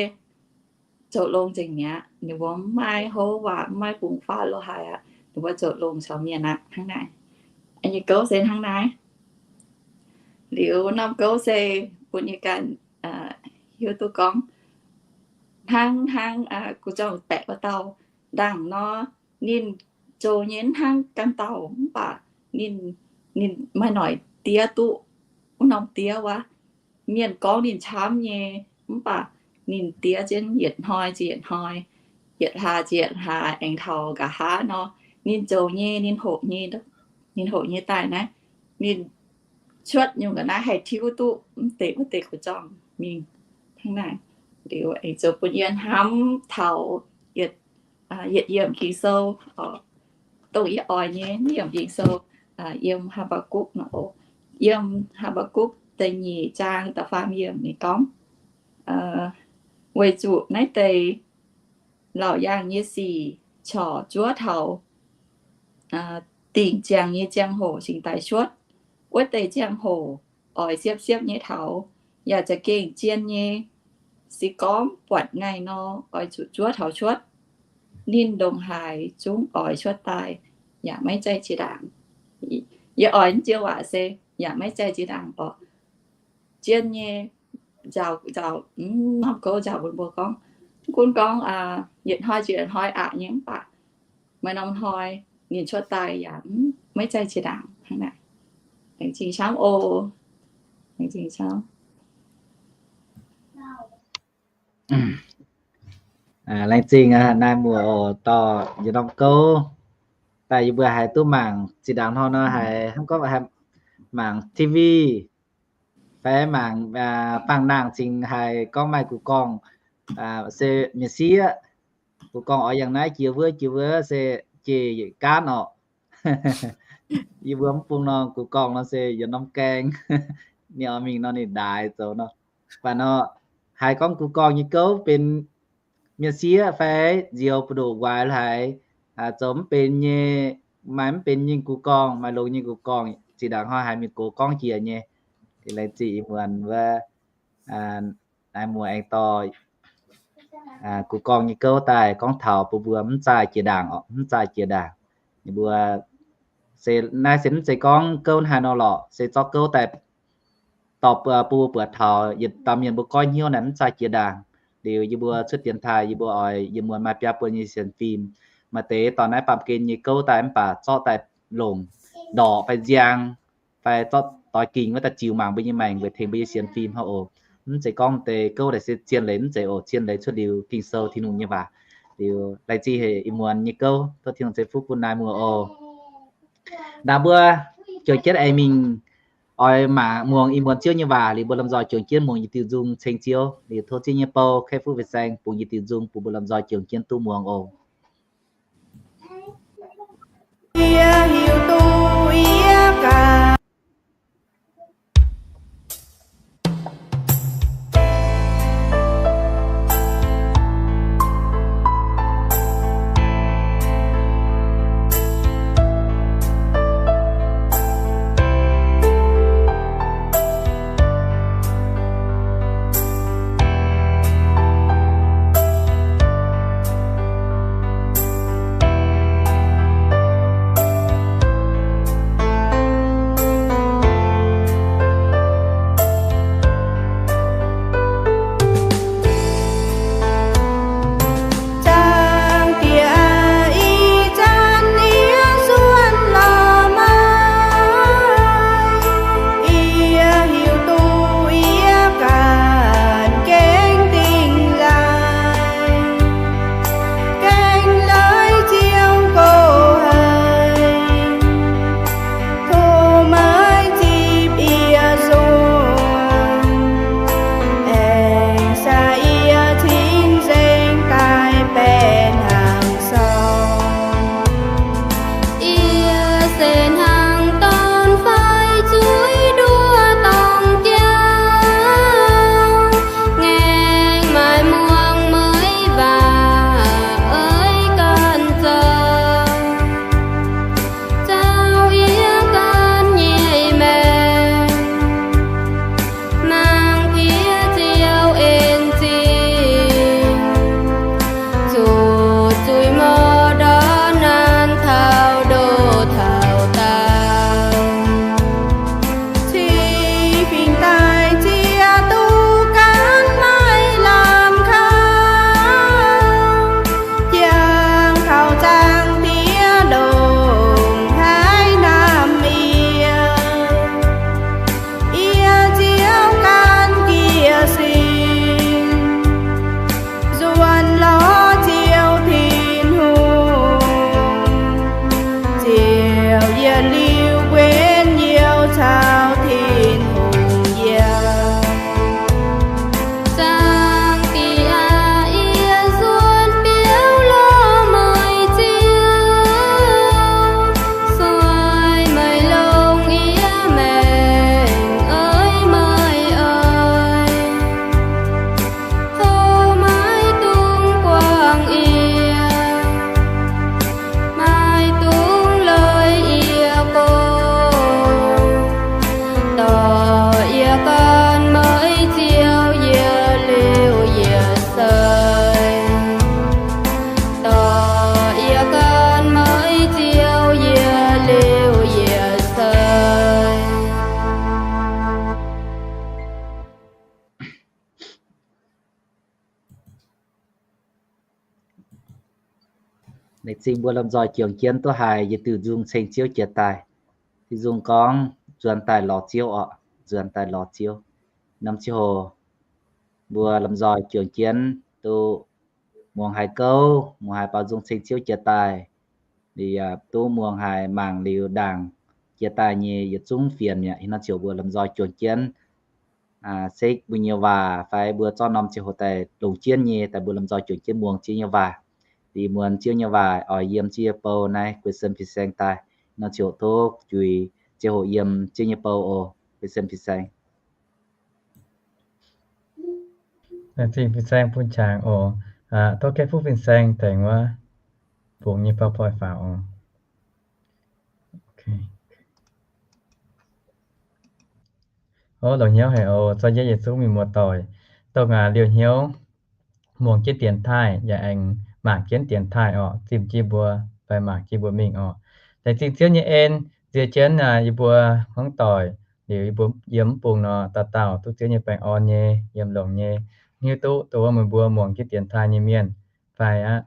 zoux longx nzengc mi'aqv. Ninh mbuo mv maaih houv waac, mv maaih bungx faatv lo haaix aqv. Ninh mbuo zoux longx caux mienh aqv. Hnangv naaic, nyei gouv se hnangv naaiv. Liuz norm gouv se bun yie ganh hiuv duqv gorngv, hnangv, hnangv guv jorm baeqc wuov dauh ndaangc nor, ninh zoux nyei hnangv ganh dauh mv baac ninh, ninh maaih noic diev duqv wuov norm diev wuov. Mienh gorngv ninh camv nyei, mv baac ninh diev jienv yietc hnoi ziouc yietc hnoi, yietc hlaax ziouc yietc hlaax, aengx taux nqa'haav nor, ninh zoux nyei, ninh hoqc nyei, ninh hoqc nyei daaih naaiv, ninh cuotv nyungc ga'naaiv haih tiuv duqv mv deix wuov deix guv jorm mingh hnangv naaic. Liuz aengx zoux bun yie hnamv taux yietc, yietc yiemc Ging-Sou, dongh yie oix nyei yiemc Ging-Sou, yiem Haa^mbaa^gukc nor, yiem Haa^mbaa^gukc da'nyeic zaang da'faam yiemc ninh gorngv, weic zuqc naaiv deix laauc yaangh nyei sic corc zuov taux dingc ziangx nyei ziangh hoc cingx daaih cuotv. Wuov deix ziangh hoc oix siepv-siepv nyei taux, yaac za'gengh zien nyei. Se gorngv buatc ngaih nor, oix zuqc zuov taux cuotv. Ninh ndongc haaix zungv oix cuotv daaih, yaac maiv zaih jiex ndaangc. Yie oix naaiv joux waac se yaac maiv zaih jiex ndaangc orqc. Zien nyei nzaaux, nzaaux, norm gouv nzaaux bun mbuo gorngv, mv gunv gorngv yietc hnoi ziouc yietc hnoi aqc nyei mv baac maaih norm hnoi ninh cuotv daaih yaac maiv zaih jiex ndaangc hnangv naaic. Laengz zingh camv oc. Laengz zingh camv. Laengz zingh naaiv muoz oc, dorh yietc norm gouv daaih yie mbuo haiz duqv mangc. Zinh ndaangc hnoi nor haiz hnangv gorngv haiz mangc T V, Fai mangc, fangx nangh cingx haiz gorngv maaih gux gorngv se mienh sieqv. Gux gorngv oix yangh naaiv jiex wuov jiex wuov se jiex gaanv orqc. Yie mbuo mv bung nor gux gorngv nor se yietc norm gaeng, ninh oix mingh nor ninh ndaix zoux nor. Mv baac nor, haiz gorngv gux gorngv nyei gouv benx mienh sieqv fai nzioux buoz-ndoqv guaix haiz zoux mv benx nyei, maaih mv benx nyei gux gorngv, maaih longx nyei gux gorngv, zinh ndaangc hnoi haiz mienh gox gorngv jiex nyei. Laengz zingh ih muonz wuov naaiv muoz aengx dorh gux gorngv nyei gouv daaih gorngv taux bun mbuo mv zaah jiex ndaangc orqc, mv zaah jiex ndaangc. Ninh mbuo se naaiv se mv zeiz gorngv gouv haaix nor lorqc, se zorqv gouv daaih dorh bun mbuo buatc taux yietc dauh mienh mbuo goiv hnyouv naaic mv zaah jiex ndaangc. Liuz yie mbuo cuotv dienx taaih yie mbuo oix yiem muonz maaih biaa buonc nyei sienx fim, maaih deix dorh naaiv baamh gen nyei gouv daaih mv baac zorqv daaih longc ndorqc fai nziang fai zorqv doix-gingc wuov daaih ziux mangc mbuo nyei maengc weic tengx mbuo nyei sienx fim hnangv oc. Mv zeiz gorngv deix gouv naaic se zien leiz, mv zeiz oc. Zien leiz cuotv liuz Ging-Sou, Tin-Hungh nyei waac. Liuz laengz zingh haic ih muonz nyei gouv, tov Tin-Hungh ceix fuqv bun naaiv muoz oc. Naaiv mbuo juangc jienv aengx mingh oix mangc muangx ih muonz Ziouv nyei waac liuz mbuo lomh nzoih juangc jienv muangx yietc diuh nzung ceng Ziouv. Liuz tov Ziouv nyei bou kaeqv fuqv fin-saeng bungx yietc diuh nzung bun mbuo lomh nzoih juangc jienv duqv muangx oc. Yie hiuv duqv yie ganh Zaangc Diex aah, ih zanc yie suonc lorz meih, yie hiuv duqv yie ganh gengh dingh laangc, gengh leiz Ziouv go haic. Tov meih zipv yie nzuonx, aengx saah yie cing-nzengc daaih baeqc hnaangx sorng. Yie se hnangv dorn fai zuiz nduov dorngx jauv, ngaengc maaih muangx meih waac, eix ganh zoux, zaux yie ganh nyei maengc, mangc piex Ziouv en zingh, zuqc zuiz mouc ndortv naanc taux ndoh taux daauh, cing fingx daaih ziex duqv gaanv maiv lamh kaux, jangx taux Zaangc Diex ndongc haaix naamh yie, yie Ziouv gan jiez sin, nzuonx lorz Ziouv Tin-Hungh, ziouc yietc liuz guenv youh caux Tin-Hungh yiem. Zaangc Diex aah, yie nzuonx biaux lorz meih Ziouv, sueih meih longx yie maengc, eix meih oix. Tov maiv dungx buangh yie, maiv dungx leiz yie go, dorh yie gan meih Ziouv yietc liuz yietc sei, dorh yie gan meih Ziouv yietc liuz yietc sei. Laengz zingh mbuo lomh nzoih juangc jienv duqv haiz yietc diuh nzung ceng Ziouv jiex daaih. Diuh nzung gorngv nzuonx daaih lorz Ziouv orqc, nzuonx daaih lorz Ziouv. Norm ziangh hoc mbuo lomh nzoih juangc jienv duqv muangx haiz gouv, muangx haiz baaux nzung ceng Ziouv jiex daaih, liuz yaac duqv muangx haiz mangc liuz ndaangc jiex daaih nyei yietc zungv fienx mi'aqv. Ih hnoi ziouc mbuo lomh nzoih juangc jienv sekv mbuo nyei waac fai mbuo zorqv norm ziangh hoc daaih longc jienv nyei daaih mbuo lomh nzoih juangc jienv muangx Ziouv nyei waac. Ih muonz Ziouv nyei waac oix yiem Ziouv nyei bou naaiv guei sen fin-saeng daaih, nor ziouc tov juix ziangh hoc yiem Ziouv nyei bou oc. Guei sen fin-saeng. Laengz zingh fin-saeng bun qangx oc. Tov gaeqv fuqv fin-saeng tengx wuov bungx nyei PowerPoint faaux oc. Longx hnyouv haic oc. Zorqv yie yietc zungv mienh muoz-doic dongh aac liouh hnyouv muangx jienv dienx taaih yaac aengx mangc jienv dienx taaih orqc, zimh jienv mbuo fai mangc jienv mbuo mingh orqc. Laengz zingh Ziouv nyei en nziex jienv yie mbuo hmuangv doic liuz yie mbuo yiem mv bung nor dauh dauh duqv Ziouv nyei baengh orn nyei, yiem longx nyei. Hiuv duqv dongh wuov meih mbuo muangx jienv dienx taaih nyei mienh fai aqv,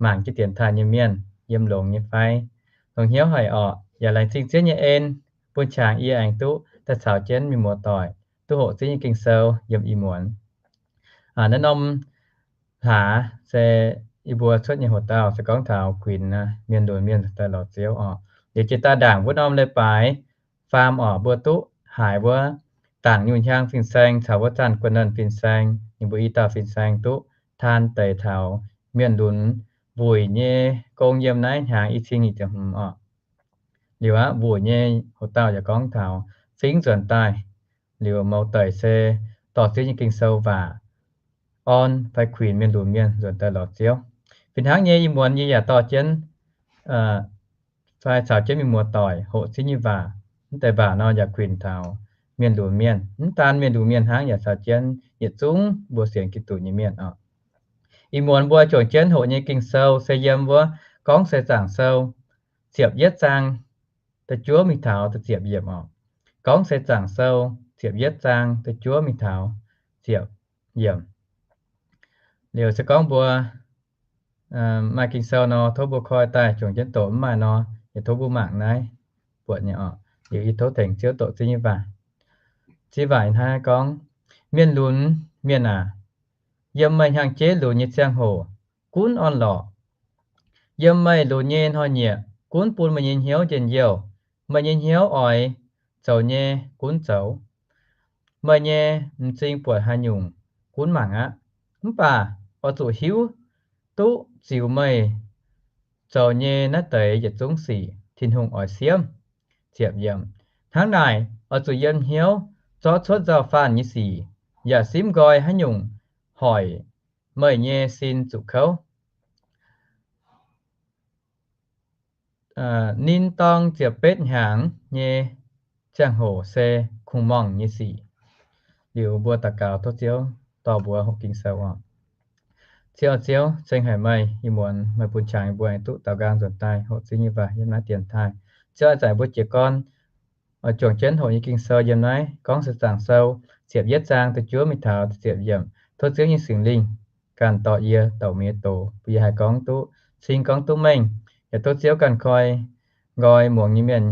mangc jienv dienx taaih nyei mienh yiem longx nyei fai? Longx hnyouv haic orqc. Yaac laengz zingh Ziouv nyei en bun qangx yie aengx duqv daaih caux jienv mienh muoz-doic duqv hoqc Ziouv nyei Ging-Sou yiem ih muonz. Naaiv norm hlaax se yie mbuo cuotv nyei hoc dauh se gorngv taux kuinx mienh lunx mienh daaih lorz Ziouv orqc. Liuz jiex daaih ndaangc wuov norm leiz-baaix faam orqc, mbuo duqv haiz wuov dangc nyungc hiaang fin-saeng caux wuov zanc guanh nanv fin-saeng, ninh mbuo i dauh fin-saeng duqv taan deix taux mienh lunx wuic nyei gong yiem naaiv hnyangx i cin nyic ziepc hmz orqc. Liuz aqv, wuic nyei hoc dauh yaac gorngv taux fingx nzuonx daaih, liuz mouz deic se dorh Ziouv nyei Ging-Sou waac orn fai kuinx mienh lunx mienh nzuonx daaih lorz Ziouv. Fih hnangv nyei, ih muonz yie yaac dorh jienv fai caux jienv mienh muoz-doic hoqc Ziouv nyei waac. Mv deix waac nor yaac kuinx taux mienh lunx mienh. Mv daan mienh lunx mienh hnangv, yaac caux jienv yietc zungv mbuo sienx Giduc nyei mienh orqc. Ih muonz mbuo juangc jienv hoqc nyei Ging-Sou se yiem wuov Gorngv Seix Zaangc Sou ziepc yietv zaang da'juov mingh taux da'ziepc yiemc orqc. Gorngv Seix Zaangc Sou ziepc yietv zaang da'juov mingh taux ziepc yiemc. Liuz se gorngv mbuo maaih Ging-Sou nor, tov mbuo koi daaih juangc jienv doqc. Mv maaih nor, yaac tov mbuo mangc naaiv buatc nyei orqc. Liuz yie tov tengx Ziouv doqc Ziouv nyei waac. Ziouv waac hnangv naaiv gorngv, Mienh lunx mienh aac, yiem meih hnyangx-jeiv lunx nyei ziangh hoc gunv orn-lorqc. Yiem meih lunx nyei hnoi-nyieqc gunv bun meih nyei hnyouv njien-youh. Meih nyei hnyouv oix zoux nyei gunv zoux, meih nyei m'zing buatc haaix nyungc gunv mangc aqv. Mv baac oix zuqc hiuv duqv ziux meih zoux nyei naaiv deix yietc zungv sic Tin-Hungh oix siemv. Hnangv naaic, oix zuqc yiem hnyouv zorqv cuotv nzauh faanh nyei sic, yaac simv nqoi haaix nyungc hoic meih nyei sin zuqc kouv. Ninh dorng ziepc betv hnyangx nyei ziangh hoc se kungx-morngh nyei sic. Liuz mbuo daux gaux tov Ziouv dorh mbuo hoqc Ging-Sou oc. Ziouv, Ziouv, ceng haic meih, ih muonz meih bun qangx yie mbuo aengx duqv daaux nqaang nzuonx daaih hoqc Ziouv nyei waac yiem naaiv dienx taaih. Ziouv, ih zanc mbuo jiez gorn oix juangc jienv hoqc nyei Ging-Sou yiem naaiv Gorngv Seix Zaangc Sou ziepc yietv zaang da'juov mingh taux da'ziepc yiemc. Tov Ziouv nyei Singx Lingh ganh dorh yie douc meih nyei doz, bun yie haih gorngv duqv cing, gorngv duqv mengh. Yaac tov Ziouv ganh koi nqoi muangx nyei mienh,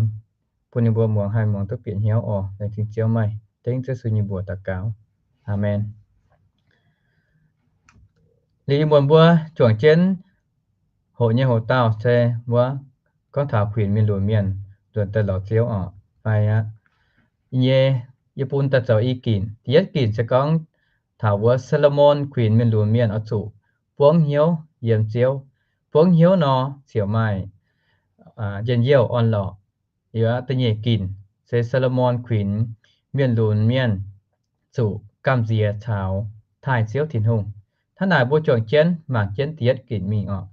bun ninh mbuo muangx haih muangx duqv bieqc hnyouv oc. Laengz zingh Ziouv meih. Dengv Ziouv Yesu nyei mbuox daux gaux. Aamen. Liuz ih muonz mbuo juangc jienv hoqc nyei hoc dauh se wuov gorngv taux kuinx mienh lunx mienh nzuonx daaih lorz Ziouv oc. Fai aqv, yie, yie bun daaih zoux i ginc. Da'yietv ginc se gorngv taux wuov Saa^lo^morn kuinx mienh lunx mienh oix zuqc buangv hnyouv yiem Ziouv. Buangv hnyouv nor ziouc maaih njien-youh orn-lorqc. Liuz da'nyeic ginc se Saa^lo^morn kuinx mienh lunx mienh zuqc gamh nziex caux taaih Ziouv Tin-Hungh. Hnangv naaic mbuo juangc jienv mangc jienv da'yietv ginc mingh oc.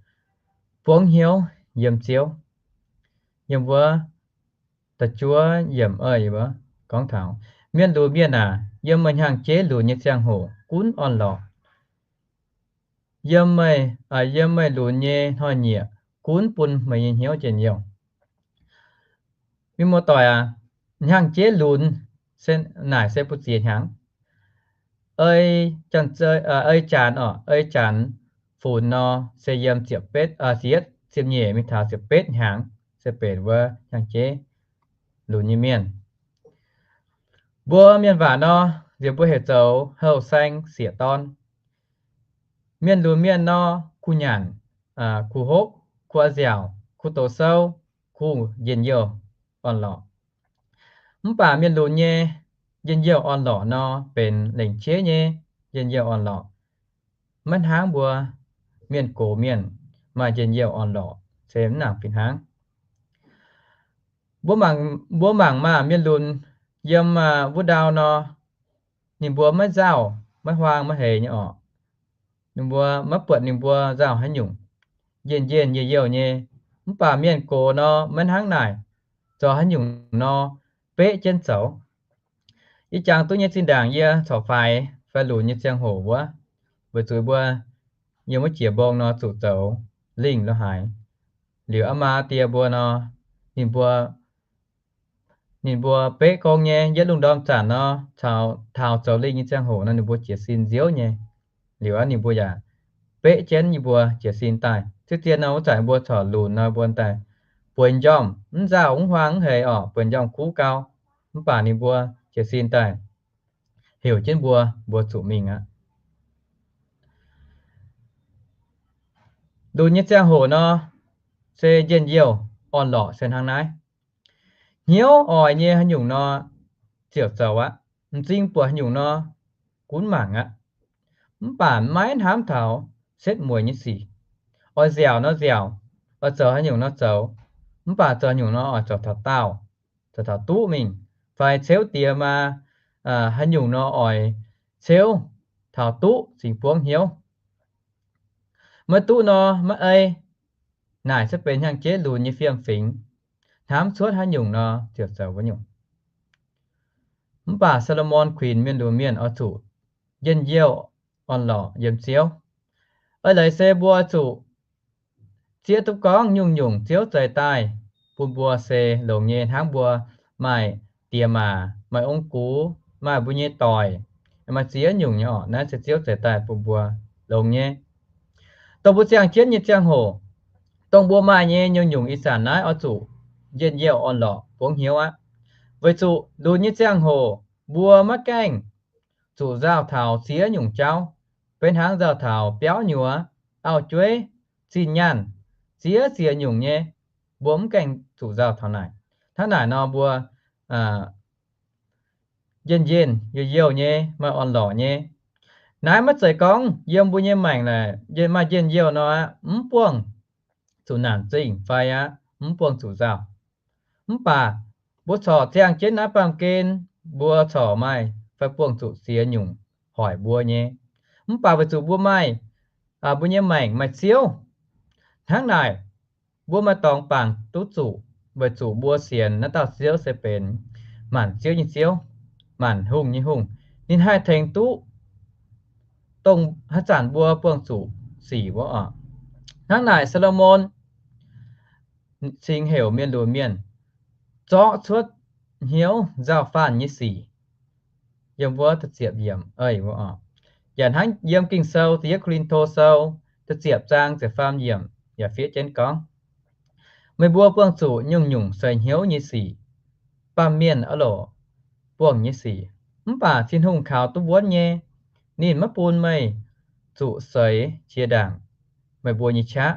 Buangv hnyouv yiem Ziouv. Yiem wuov da'juov yiemc gorngv taux, Mienh lunx mienh aac, yiem meih hnyangx-jeiv lunx nyei ziangh hoc gunv orn-lorqc. Yiem meih, yiem meih lunx nyei hnoi-nyieqc gunv bun meih nyei hnyouv njien-youh. Mienh muoz-doic aac, hnyangx-jeiv lunx naaic se bun ziex hnyangx. Ei janx oc, ei janx funx nor se yiem ziepc betv, ziepc nyeic mingh taux ziepc betv hnyangx se benx wuov hnyangx-jeiv lunx nyei mienh. Mbuo mienh waac nor, nziex mbuo heuc zoux houh saeng sieqv dorn. Mienh lunx mienh nor, kuh nyanc, kuh hopv, kuh a'nziaauc, kuh doqc sou, kuh njien-youh orn-lorqc. Mv baac mienh lunx nyei njien-youh orn-lorqc nor benx lengc qiex nyei njien-youh orn-lorqc, maiv hnangv mbuo mienh gox mienh maaih njien-youh orn-lorqc se mv nangc fih hnangv. Mbuo mangc maah, mienh lunx yiem wuov ndau nor, ninh mbuo maiv nzauh, maiv huaang, maiv heix nyei orqc. Ninh mbuo maiv buatc ninh mbuo nzauh haaix nyungc, njien-njien youh-youh nyei. Mv baac mienh gox nor maiv hnangv naaic, zoux haaix nyungc nor beqv jienv zoux. Yie jangx duqv nyei zinh ndaangc yie corc faix fai lunx nyei ziangh hoc wuov, weic zuqc mbuo yiem wuov jiex mbong nor zuqc zoux lingh lo haaix. Liuz aa maa die mbuo nor, ninh mbuo ninh mbuo beqv gong nyei. Yietv lungh ndorm zanc nor, taux zoux lingh nyei ziangh hoc nor, ninh mbuo jiez sin nziouv nyei. Liuz aqv, ninh mbuo yaac beqv jienv yie mbuo jiez sin daaih. Ziouv zien nor, wuov zanc mbuo corc lunx nor, mbuo daaih bueix njormh, mv nzauh, mv huaang, mv heix orqc, bueix njormh kuv gau. Mv baac ninh mbuo jiez sin daaih heuc jienv mbuo, mbuo zuqc mingh aqv. Lunx nyei ziangh hoc nor, se njien-youh orn-lorqc se hnangv naaiv. Hnyouv oix nyei haaix nyungc nor, ziouc zoux aqv. M'zing buatc haaix nyungc nor, gunv mangc aqv. Mv baac maiv hnamv taux setv mueiz nyei sic. Oix nziaauc nor nziaauc, oix zoux haaix nyungc nor zoux, mv baac zoux haaix nyungc nor oix zoux taux daauh, zoux taux duqv mingh, fai ceuv diex maa, haaix nyungc nor oix ceuv taux duqv cingx buangv hnyouv. Maiv duqv nor maiv ei. Naaic se benx hnyangx-jeiv lunx nyei fiem-fingx. Hnamv cuotv haaix nyungc nor ziouc zoux wuov nyungc. Mv baac Saa^lo^morn kuinx mienh lunx mienh oix zuqc njien-youh orn-lorqc yiem Ziouv. Eix leiz se mbuo zuqc zieqv duqv gorngv nyungc-nyungc Ziouv zeix daaih bun mbuo se longx nyei, hnangv mbuo maaih diex maac, maaih ong gux, maaih mbuo nyei doic, maaih ziex nyungc nyei orqc. Naaiv se Ziouv zeix daaih bun mbuo longx nyei. Dongh mbuo ziangh jienv nyei ziangh hoc, dongh mbuo maaih nyei nyungc-nyungc ih zanc naaiv oix zuqc njien-youh orn-lorqc buangv hnyouv aqv. Weic zuqc lunx nyei ziangh hoc mbuo maiv gaengh zuqc nzauh taux ziex nyungc jauv, beiv hnangv nzauh taux biauv nyuoz, auv-jueiv, zinh nyaanh, ziex ziex nyungc nyei, mbuo mv gaengh zuqc nzauh taux naaic. Hnangv naaic nor mbuo njien-njien youh-youh nyei, maaih orn-lorqc nyei. Naaiv maiv zeiz gorngv yiem mbuo nyei maengc maaih njien-youh nor aqv, mv buangh zuqc naanc zingh fai aqv, mv buangh zuqc nzauh. Mv baac mbuo corc ziangh jienv naaiv baamh gen, mbuo corc maaih fai buangh zuqc ziex nyungc hoic mbuo nyei. Mv baac weic zuqc mbuo maaih, mbuo nyei maengc maaih Ziouv. Hnangv naaic, mbuo maaih dorngx bangc duqv zuqc, weic zuqc mbuo sienx naaiv dauh Ziouv se benx maanc ziouv nyei Ziouv, maanc hungh nyei Hungh. Ninh haih tengx duqv dongh haaix zanc mbuo buangh zuqc sic wuov oc. Hnangv naaic, Saa^lo^morn cingx heuc mienh lunx mienh zorqv cuotv hnyouv nzauh faanh nyei sic. Yiem wuov da'ziepc yiemc, yaac hnangv yiem Ging-Sou da'yietv Ko^lin^to Sou da'ziepc zaang ziepc faam yiemc yaac fiev jienv gorngv, meih mbuo buangh zuqc nyungc-nyungc seix hnyouv nyei sic, baamh mienh aqv loc, buangh nyei sic. Mv baac Tin-Hungh kaux duqv wuonv nyei. Ninh maiv bun meih zuqc seix qiex ndaangc meih mbuo nyei qaqv.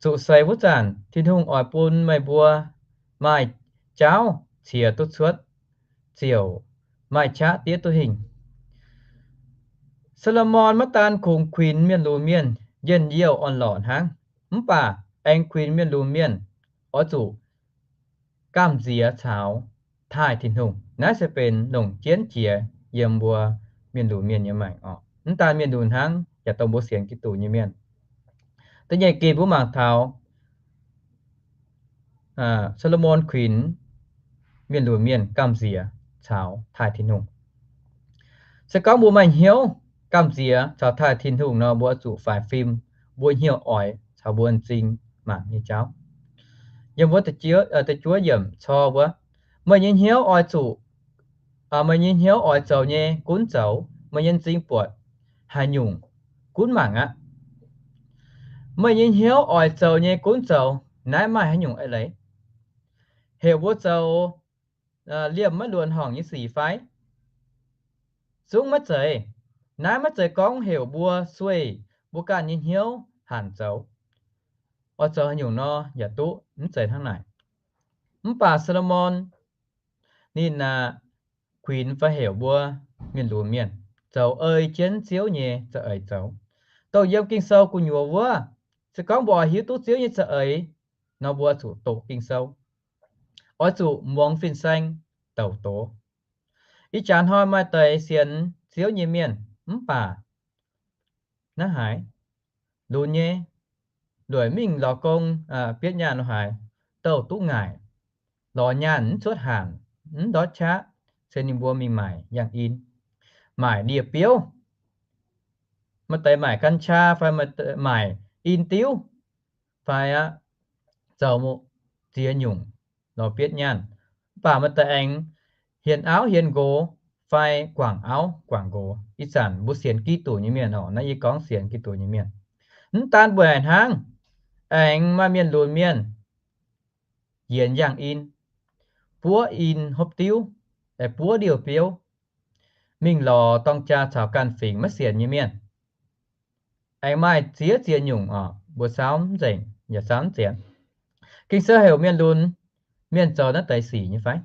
Zuqc seix wuov zanc, Tin-Hungh oix bun meih mbuo maaih jauv qiex duqv cuotv, ziouc maaih qaqv diev duqv hingh. Saa^lo^morn maiv daan kungx kuinx mienh lunx mienh njien-youh orn-lorqc hnangv, mv baac aengx kuinx mienh lunx mienh oix zuqc gamh nziex caux taaih Tin-Hungh. Naaiv se benx longc jienv jiex yiem mbuo mienh lunx mienh nyei maengc oc. Mv daan mienh lunx hnangv, yaac dongh mbuo sienx Giduc nyei mienh. Da'nyeic ginc mbuo mangc taux Saa^lo^morn kuinx mienh lunx mienh gamh nziex caux taaih Tin-Hungh. Se gorngv mbuo maaih hnyouv gamh nziex caux taaih Tin-Hungh nor, mbuo zuqc faix fim mbuo hnyouv oix caux mbuo m'zing mangc nyei jauv. Yiem wuov da'juov yiemc cor wuov, meih nyei hnyouv oix zuqc, meih nyei hnyouv oix zoux nyei gunv zoux, meih nyei m'zing buatc haaix nyungc gunv mangc aqv. Meih nyei hnyouv oix zoux nyei gunv zoux, naaiv maaih haaix nyungc eix leiz? Heuc mbuo zoux liemh maiv luonx horngc nyei sic fai? Zungv maiv zeiz. Naaiv maiv zeiz gorngv heuc mbuo sueih mbuo ganh nyei hnyouv hanc zoux, oix zoux haaix nyungc nor yaac duqv, mv zeiz hnangv naaic. Mv baac Saa^lo^morn ninh aac, kuinx fai heuc mbuo mienh lunx mienh zoux ei jienv Ziouv nyei za'eix zoux. Dongh yiem Ging-Sou gu'nyuoz wuov, se gorngv mbuo oix hiuv duqv Ziouv nyei za'eix nor, mbuo zuqc doqc Ging-Sou, oix zuqc muangx fin-saeng douc doz. Ih jaax hnoi maaih deix sienx Ziouv nyei mienh mv baac naaiv haiz lunx nyei, lueic mingh lorz gong, bietv nyaanh lo haaix, douh duqv ngaaic, lorz nyaanh mv cuotv hanc, mv ndortv qaqv, se ninh mbuo mingh maaic yangh in, maaic ndie-biouv. Maaih deix maaic กัญชา fai maaic in-diuv fai aqv, zoux ziex nyungc lorz bietv nyaanh. Mv baac maaih deix aengx hienx auv hienx nqox fai guangc auv guangc nqox. Ih zanc mbuo sienx Giduc nyei mienh oc, naaiv yie gorngv sienx Giduc nyei mienh. Mv daan mbuo haic hnangv, aengx maaih mienh lunx mienh yienx yangh in, buov in hopv diuv, buov ndie-biouv, mingh lorz dorng jaa caux ganh fingx maiv sienx nyei mienh. Aengx maaih ziex ziex nyungc oc, mbuo saauv mv nzengc yaac saauv mv zienx. Ging-Sou heuc mienh lunx mienh zoux naaiv deix sic nyei fai?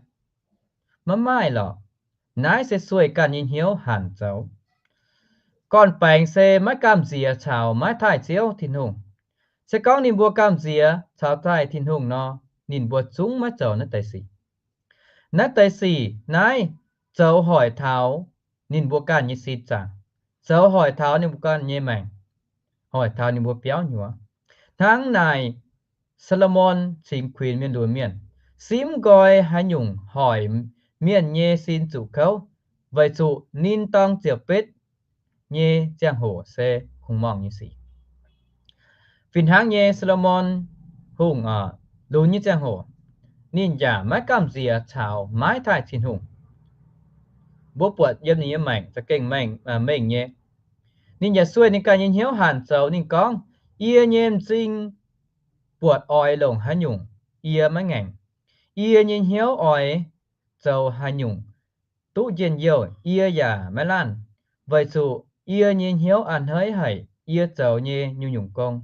Maiv maaih lorqc. Naaiv se sueih ganh nyei hnyouv hanc zoux. Gorn-baengx se maiv gamh nziex caux maiv taaih Ziouv Tin-Hungh. Se gorngv ninh mbuo gamh nziex caux taaih Tin-Hungh nor, ninh mbuo zungv maiv zoux naaiv deix sic. Naaiv deix sic naaiv zoux hoic taux ninh mbuo ganh nyei sin zaangc, zoux hoic taux ninh mbuo ganh nyei maengc, hoic taux ninh mbuo biauv nyuoz. Hnangv naaic, Saa^lo^morn cingx kuinx mienh lunx mienh simv nqoi haaix nyungc hoic mienh nyei sin zuqc kouv, weic zuqc ninh dorng ziepc betv nyei ziangh hoc se kungx-morngh nyei sic. Fih hnangv nyei, Saa^lo^morn Hungh lunx nyei ziangh hoc, ninh yaac maiv gamh nziex caux maiv taaih Tin-Hungh. Mbuo buatc yiem ninh nyei maengc za'gengh mengh nyei. Ninh yaac sueih ninh ganh nyei hnyouv hanc zoux. Ninh gorngv, yie nyei m'zing buatc oix longc haaix nyungc yie maiv ngaengc. Yie nyei hnyouv oix zoux haaix nyungc duqv njien-youh yie yaac maiv laanh, weic zuqc yie nyei hnyouv a'hneiv haic yie zoux nyei nyungc-nyungc gong.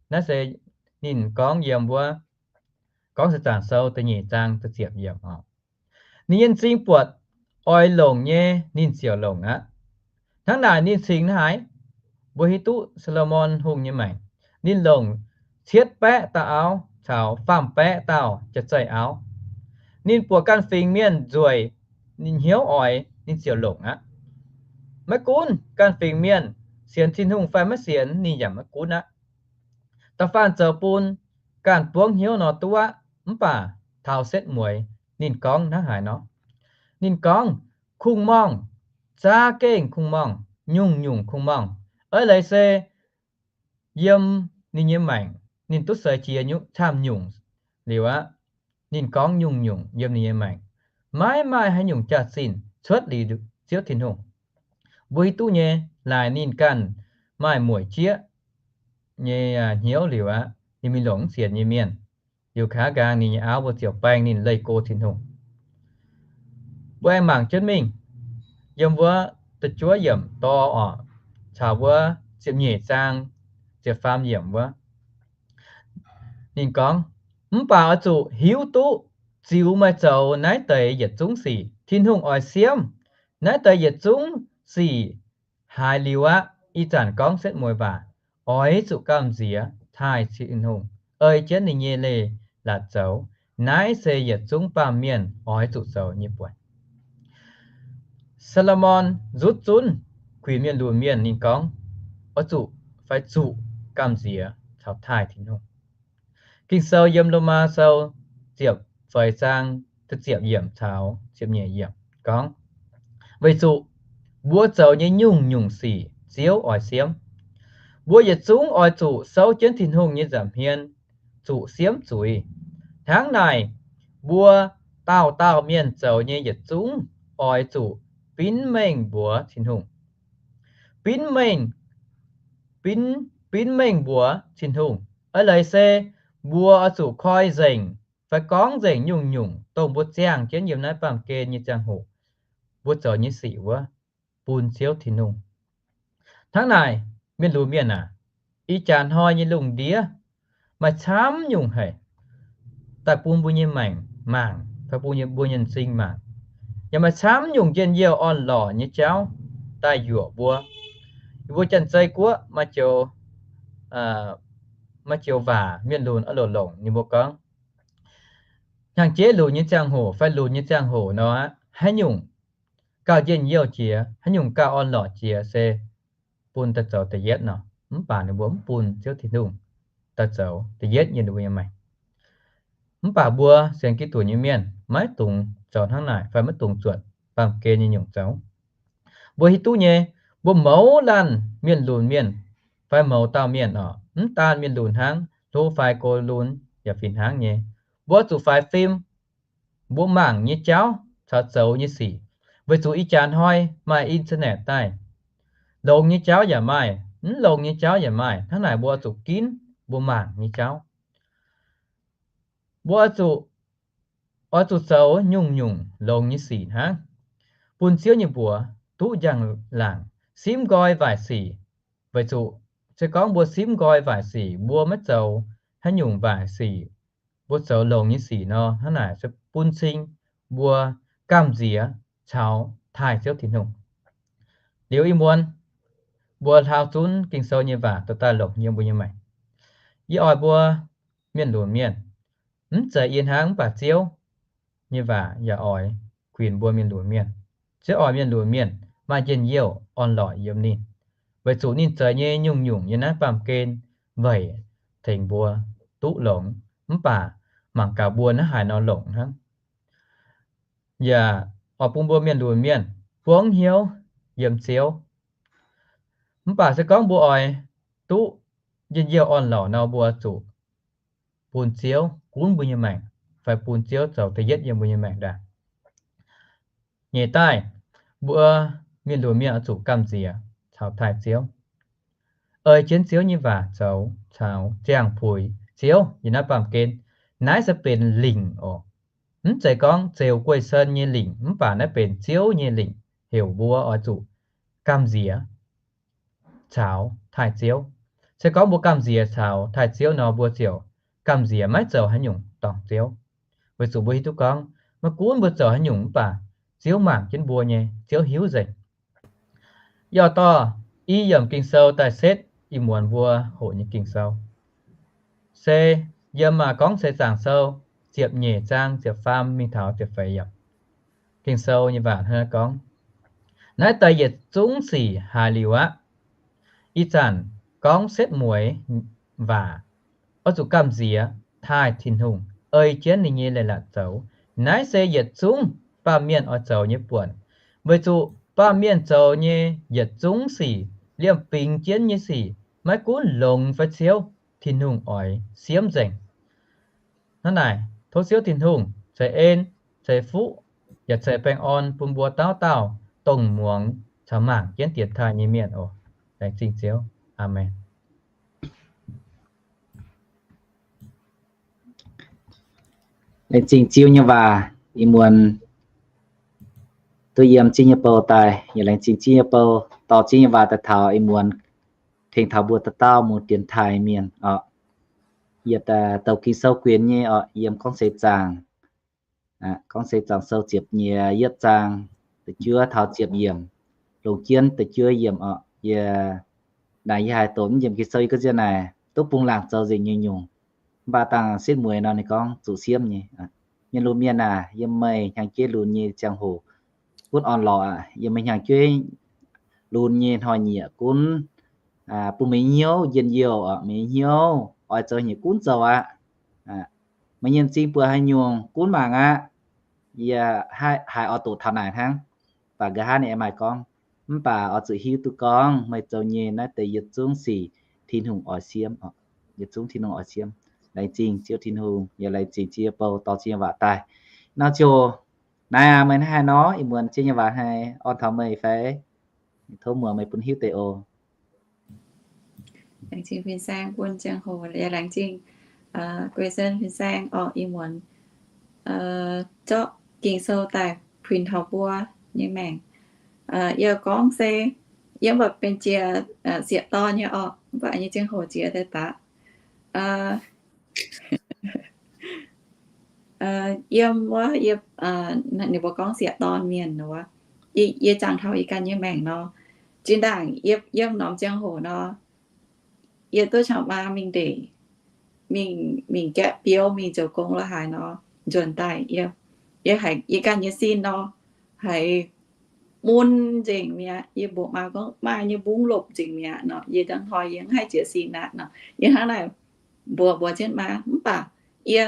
Naaiv se ninh gorngv yiem wuov Gorngv Seix Zaangc Sou da'nyeic zaang da'ziepc yiemc oc. Ninh nyei m'zing buatc oix longc nyei, ninh ziouc longc aqv. Hnangv naaic ninh cingx naaiv haaix? Mbuo hiuv duqv Saa^lo^morn Hungh nyei maengc, ninh longc cietv baeqv dauh auv caux faam baeqv dauh jaax-zeih auv. Ninh buatc ganh fingx mienh nzueic, ninh hnyouv oix, ninh ziouc longc aqv. Maiv gunv ganh fingx mienh sienx Tin-Hungh fai maiv sienx, ninh yaac maiv gunv aqv. Da'faanh zoux bun ganh buangv hnyouv nor duqv aqv. Mv baac taux setv mueiz ninh gorngv hnangv haaix nor? Ninh gorngv, kungx-morngh, za'gengh kungx-morngh, nyungc-nyungc kungx-morngh. Eix leiz se yiem ninh nyei maengc ninh duqv seix jiex nyungc camv-nyungc liuz aqv. Ninh gorngv nyungc-nyungc yiem ninh nyei maengc, maiv maaih haaix nyungc jaax-zinh cuotv liuz Ziouv Tin-Hungh. Mbuo hiuv duqv nyei, laaix ninh ganh maaih mueic jieqv nyei hnyouv liuz aqv, ninh mingh longc mv sienx nyei mienh. Liuz nqa'haav nqaang ninh nyei auv mbuo ziouc baeng ninh leih go Tin-Hungh. Mbuo aengx mangc jienv mingh yiem wuov da'juov yiemc dor oc, caux wuov ziepc nyeic zaang ziepc faam yiemc wuov. Ninh gorngv, mv baac oix zuqc hiuv duqv ziux meih zoux naaiv deix yietc zungv sic, Tin-Hungh oix siemv. Naaiv deix yietc zungv sic haiz liuz aqv, ih zanc gorngv setv mueiz waac, oix zuqc gamh nziex taaih Tin-Hungh, ei jienv ninh nyei leiz-latc zoux. Naaiv se yietc zungv baamh mienh oix zuqc zoux nyei buonc. Saa^lo^morn nzutv zunv kuinx mienh lunx mienh, ninh gorngv, oix zuqc fai zuqc gamh nziex caux taaih Tin-Hungh. Ging-Sou yiem Lomaa Sou ziepc feix zaang da'ziepc yiemc caux ziepc nyeic yiemc gorngv, weic zuqc mbuo zoux nyei nyungc-nyungc sic Ziouv oix siemv. Mbuo yietc zungv oix zuqc souv jienv Tin-Hungh nyei nza'hmien zuqc siemv zuiz. Hnangv naaic, mbuo dauh dauh mienh zoux nyei yietc zungv oix zuqc binv mengh mbuox Tin-Hungh. Binv mengh, binv, binv mengh mbuox Tin-Hungh. Eix leiz se mbuo oix zuqc koi nzengc fai gorngv nzengc nyungc-nyungc dongh mbuo ziangh jienv yiem naaiv baamh gen nyei ziangh hoc mbuo zoux nyei sic wuov bun Ziouv Tin-Hungh. Hnangv naaic, mienh lunx mienh aac, ih jaax hnoi nyei lungh ndiev maaih camv nyungc haic daaih bun mbuo nyei maengc mangc fai bun mbuo nyei m'zing mangc. yaac maaih camv nyungc njien-youh orn-lorqc nyei jauv daaih yuoqc mbuo. Yie mbuo Janx-Zei Guoqv maaih joux, maaih joux waac mienh lunx oix longc longc, ninh mbuo gorngv, hnyangx-jeiv lunx nyei ziangh hoc fai lunx nyei ziangh hoc nor aqv, haaix nyungc gauh njien-youh jiex, haaix nyungc gauh orn-lorqc jiex se bun daaih zoux da'yietv nor. Mv baac ninh mbuo mv bun Ziouv Tin-Hungh daaih zoux da'yietv yiem ninh mbuo nyei maengc. Mv baac mbuo sienx Giduc nyei mienh maiv dungx zoux hnangv naaic fai maiv dungx zuotc baamh gen nyei nyungc zoux. Mbuo hiuv duqv nyei, mbuo mouz laanh mienh lunx mienh fai mouz dauh mienh oc, mv daan mienh lunx hnangv, hlo fai go lunx yaac fih hnangv nyei. Mbuo zuqc faix fim mbuo mangc nyei jauv caux zoux nyei sic, weic zuqc ih jaax hnoi maaih internet daaih, longx nyei jauv yaac maaih, mv longx nyei jauv yaac maaih. Hnangv naaic mbuo zuqc ginv mbuo mangc nyei jauv. Mbuo oix zuqc, oix zuqc zoux nyungc-nyungc longx nyei sic hnangv, bun Ziouv nyei mbuox duqv njang-laangc, simv nqoi waaic sic. Weic zuqc se gorngv mbuo simv nqoi waaic sic, mbuo maiv zoux haaix nyungc waaic sic, mbuo zoux longx nyei sic nor, hnangv naaic se bun cing mbuo gamh nziex caux taaih Ziouv Tin-Hungh. Liuz ih muonz mbuo hlaau zunv Ging-Sou nyei waac dorh daaih longc yiem mbuo nyei maengc. Yie oix mbuo mienh lunx mienh, mv zeiz yie hnangv, mv baac Ziouv nyei waac yaac oix kuinx mbuo mienh lunx mienh. Ziouv oix mienh lunx mienh maaih njien-youh orn-lorqc yiem ninh, weic zuqc ninh zeix nyei nyungc-nyungc yiem naaiv baamh gen weic tengx mbuo duqv longx. Mv baac mangc gaax mbuo naaiv haaix nor longc hnangv. Yaac oix bun mbuo mienh lunx mienh buangv hnyouv yiem Ziouv. Mv baac se gorngv mbuo oix duqv njien-youh orn-lorqc nor, mbuo zuqc bun Ziouv gunv mbuo nyei maengc, fai bun Ziouv zoux da'yietv yiem mbuo nyei maengc ndaangc. Nyeic daaih, mbuo mienh lunx mienh oix zuqc gamh nziex caux taaih Ziouv, ei jienv Ziouv nyei waac zoux caux ziangh puix Ziouv yiem naaiv baamh gen. Naaiv se benx lingc oc. Mv zeiz gorngv zeux guei sen nyei lingc, mv baac naaiv benx Ziouv nyei lingc, heuc mbuo oix zuqc gamh nziex caux taaih Ziouv. Se gorngv mbuo gamh nziex caux taaih Ziouv nor, mbuo ziouc gamh nziex maiv zoux haaix nyungc dorngc Ziouv. Weic zuqc mbuo hiuv duqv gorngv maiv gunv mbuo zoux haaix nyungc mv baac Ziouv mangc jienv mbuo nyei, Ziouv hiuv nzengc. Yie dorh i yiemc Ging-Sou daaih setv ih muonz mbuo hoqc nyei Ging-Sou. Se yiem maaih Gorngv Seix Zaangc Sou ziepc nyeic zaang ziepc faam mingh taux ziepc feix yiemc. Ging-Sou nyei waac hnangv naaiv gorngv, naaiv deix yietc zungv sic haiz liuz aqv. Ih zanc gorngv setv mueiz waac, oix zuqc gamh nziex taaih Tin-Hungh, ei jienv ninh nyei leiz-latc zoux. Naaiv se yietc zungv baamh mienh oix zoux nyei buonc, weic zuqc baamh mienh zoux nyei yietc zungv sic, liemh bingx jienv nyei sic, maiv gunv longx fai ciouv, Tin-Hungh oix siemv nzengc. Hnangv naaic, tov Ziouv Tin-Hungh ceix en, ceix fuqv, yaac ceix baengh orn bun mbuo dauh dauh dongh muangx caux mangc jienv dienx taaih nyei mienh oc. Laengz zingh Ziouv. Aamen. Laengz zingh Ziouv nyei waac. Ih muonz duqv yiem Ziouv nyei bou daaih, yaac laengz zingh Ziouv nyei bou dorh Ziouv nyei waac daaih taux ih muonz, tengx taux mbuo dauh dauh muangx dienx taaih mienh oc. Yietc douc Ging-Sou guenx nyei oc, yiem Gorngv Seix Zaangc, Gorngv Seix Zaangc Sou ziepc nyeic yietv zaang, da'juov taux ziepc yiemc, longc jienv da'juov yiemc oc. Yie naaic yie haaix doqc mv yiemc Ging-Sou yie gorngv nziaev naaic duqv bungx laangc zoux nzengc nyei nyungc. Mv baac dangh setv mueiz nor ninh gorngv zuqc siemv nyei. Mienh lunx mienh aac, yiem meih hnyangx-jeiv lunx nyei ziangh hoc gunv orn-lorqc aqv. Yiem meih hnyangx-jeiv lunx nyei hnoi-nyieqc gunv bun meih nyei hnyouv njien-youh oc, meih nyei hnyouv oix zoux nyei gunv zoux aqv. Meih nyei m'zing buatc haaix nyungc gunv mangc aqv. Yie haiz oix doqc taux naaic hnangv, mv baac nqa'haav ninh aengx maaih gorngv, mv baac oix zuqc hiuv duqv gorngv meih zoux nyei naaiv deix yietc zungv sic Tin-Hungh oix siemv, yietc zungv Tin-Hungh oix siemv. Laengz zingh Ziouv Tin-Hungh, yaac laengz zingh Ziouv nyei bou dorh Ziouv nyei waac daaih. Nor ziouc naaiv aac, meih naaiv haaix nor, ih muonz Ziouv nyei waac haih orn taux meih fai? Tov muangx meih bun hiuv deix oc. Laengz zingh fin-saeng bun ziangh hoc, yaac laengz zingh guei sen fin-saeng orqc, ih muonz zorqv Ging-Sou daaih puix taux mbuo nyei maengc. Yie gorngv se yie mv baac benx jiex sieqv dorn nyei orqc, mv baac nyei ziangh hoc jiex deix daaih. Yiem wuov, yie, ninh mbuo gorngv sieqv dorn mienh wuov, yie jangx taux yie ganh nyei maengc nor, zinh ndaangc yie yiem norm ziangh hoc nor, yie duqv caux maa mingh ndeic, mingh, mingh gaeqv biouv, mingh zoux gong la'haaix nor, nzuonx daaih yie, yie haiz yie ganh nyei sin nor, haiz mun nzengc mi'aqv. Yie mbuox maa gorngv, maa, nyei mbungv lopc nzengc mi'aqv nor. Yie hnangv hnoi yie mv haih jiez sin aqv nor. Yie hnangv naaic mbuox, mbuox jienv maa. Mv baac yie,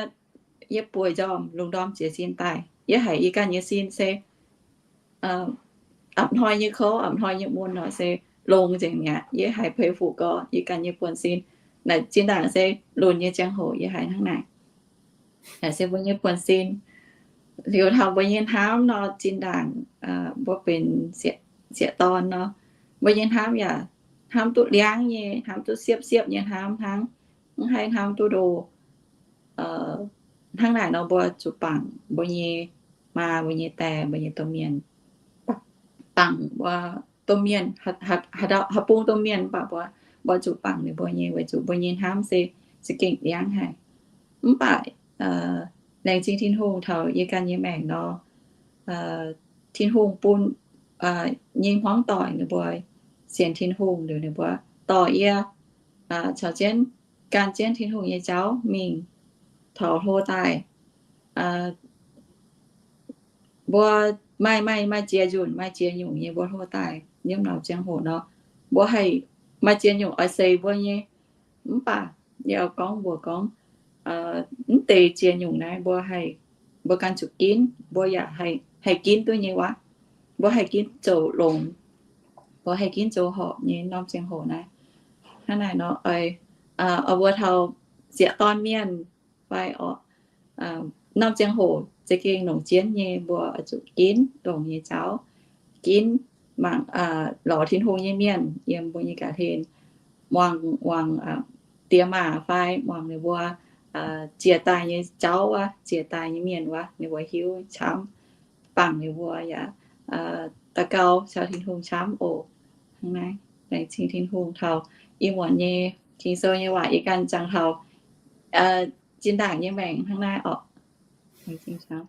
yie bueix njormh lungh ndorm jiez sin daaih, yie haiz yie ganh nyei sin se apc hnoi nyei kouv, apc hnoi nyei mun nor se longx nzengc mi'aqv. Yie haiz peix fuqv gorx yie ganh nyei buonv-sin. Naaic zinh ndaangc se lunx nyei ziangh hoc yie haiz hnangv naaic. Naaic se mbuo nyei buonv-sin. Liuz taux mbuo nyei hnamv nor, zinh ndaangc mbuo benx sieqv dorn nor, mbuo nyei hnamv yaac hnamv duqv liangv nyei, hnamv duqv siepv-siepv nyei hnamv hnangv, mv haih hnamv duqv ndo. Hnangv naaic nor mbuo zuqc bangc mbuo nyei maa, mbuo nyei dae, mbuo nyei domh mienh, bangc mbuo domh mienh, haaix bung domh mienh mv baac mbuo, mbuo zuqc bangc ninh mbuo nyei, weic zuqc mbuo nyei hnamv se za'gengh liangv haic. Mv baac laengz zingh Tin-Hungh taux yie ganh nyei maengc nor, Tin-Hungh bun nyei hmuangv doic ninh mbuo sienx Tin-Hungh liuz ninh mbuo dorh yie caux jienv, gan jienv Tin-Hungh nyei jauv mingh taux hlo daaih. Mbuo maaih, maaih, maaih ziex nzunc, maaih ziex nyungc nyei mbuo hlo daaih yiem naaiv ziangh hoc nor, mbuo haih maaih ziex nyungc oix seix mbuo nyei. Mv baac yie gorngv mbuox gorngv, mv deix ziex nyungc naaiv mbuo haih, mbuo ganh zuqc ginv, mbuo yaac haih ginv duqv nyei wuov. Mbuo haih ginv zoux longx, mbuo haih ginv zoux horpc nyei norm ziangh hoc naaiv. Hnangv naaic nor, oix mbuo taux sieqv dorn mienh fai orqc, norm ziangh hoc za'gengh longc jienv nyei, mbuo oix zuqc ginv longx nyei jauv, ginv mangc, lorz Tin-Hungh nyei mienh yiem mbuo nyei ga'hlen, muangx, muangx diex maac fai muangx ninh mbuo ziex daaih nyei jauv wuov, ziex daaih nyei mienh wuov, ninh mbuo hiuv camv, bangc ninh mbuo yaac daux gaux caux Tin-Hungh camv oc. Hnangv naaiv, laengz zingh Tin-Hungh taux ih muonz nyei Ging-Sou nyei waac yie ganh jangx taux zinh ndaangc nyei maengc hnangv naaiv orqc. Laengz zingh camv.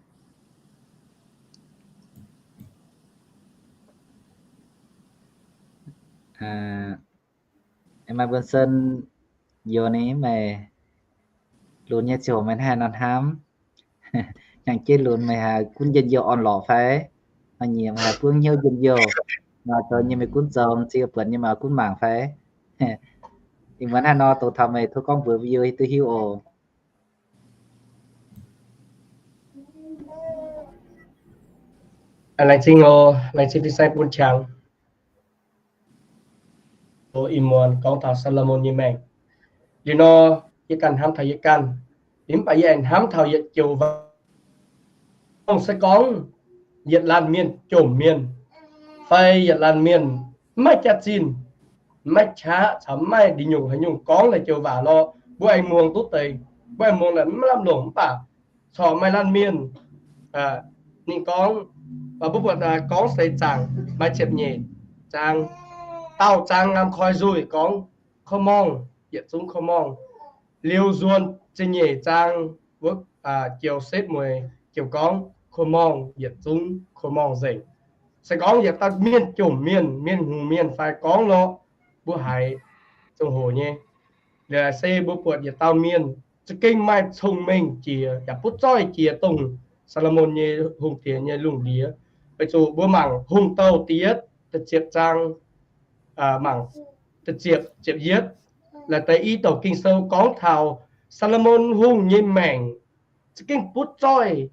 Maaih buonv-sin youz ni, meih lunx nyei ziouc meih haih nor hnamv. Hnyangx-jeiv lunx meih haiz gunv njien-youh orn-lorqc fai? Nor nyiemc haiz buangv hnyouv njien-youh, maaih zoux nyei meih gunv zoux, ziex buonc nyei maaih gunv mangc fai? Ih muonz haaix nor dongh taux meih tov gorngv mbuox mbuo yie duqv hiuv oc. Laengz zingh oc, laengz zingh fin-saeng bun qangx. Ih muonz gorngv taux Saa^lo^morn nyei maengc. Liuz nor, yie ganh hnamv taux yie ganh, mv baac yie aengx hnamv taux yietc joux waac. Dongh se gorngv yietc laanh mienh jomc mienh, fai yietc laanh mienh mv maaih jaax-zinh, mv maaih qaqv caux mv maaih ndin nyungc haaix nyungc gorngv naaiv joux waac lorh, mbuo aengx muangx duqv deix, mbuo aengx muangx naaic mv lamh longc. Mv baac corc maaih laanh mienh ninh gorngv, mbuo buatc gorngv seix zaangc maaih ziepc nyeic zaang, daauh zaang ngaam koi nzuih gorngv, Ko morngh yietc zungv ko morngh. Liuz nzuonx ziepc nyeic zaang wuov joux setv mueiz ziouc gorngv, Ko morngh yietc zungv ko morngh nzengc. Se gorngv yietc dauh mienh jomc mienh, mienh hngongx mienh fai gorngv lorh, mbuo haiz ziouc hoc nyei. Liuz se mbuo buatc yietc dauh mienh za'gengh maaih cong-mengh jiex yaac butv zoih jiex dongh Saa^lo^morn nyei hungh diex nyei lungh ndiex. Weic zuqc mbuo mangc Hungh Douh da'yietv da'ziepc zaang, mangc da'ziepc, ziepc yietv, laaix deix i douc Ging-Sou gorngv taux Saa^lo^morn Hungh nyei maengc za'gengh butv zoih,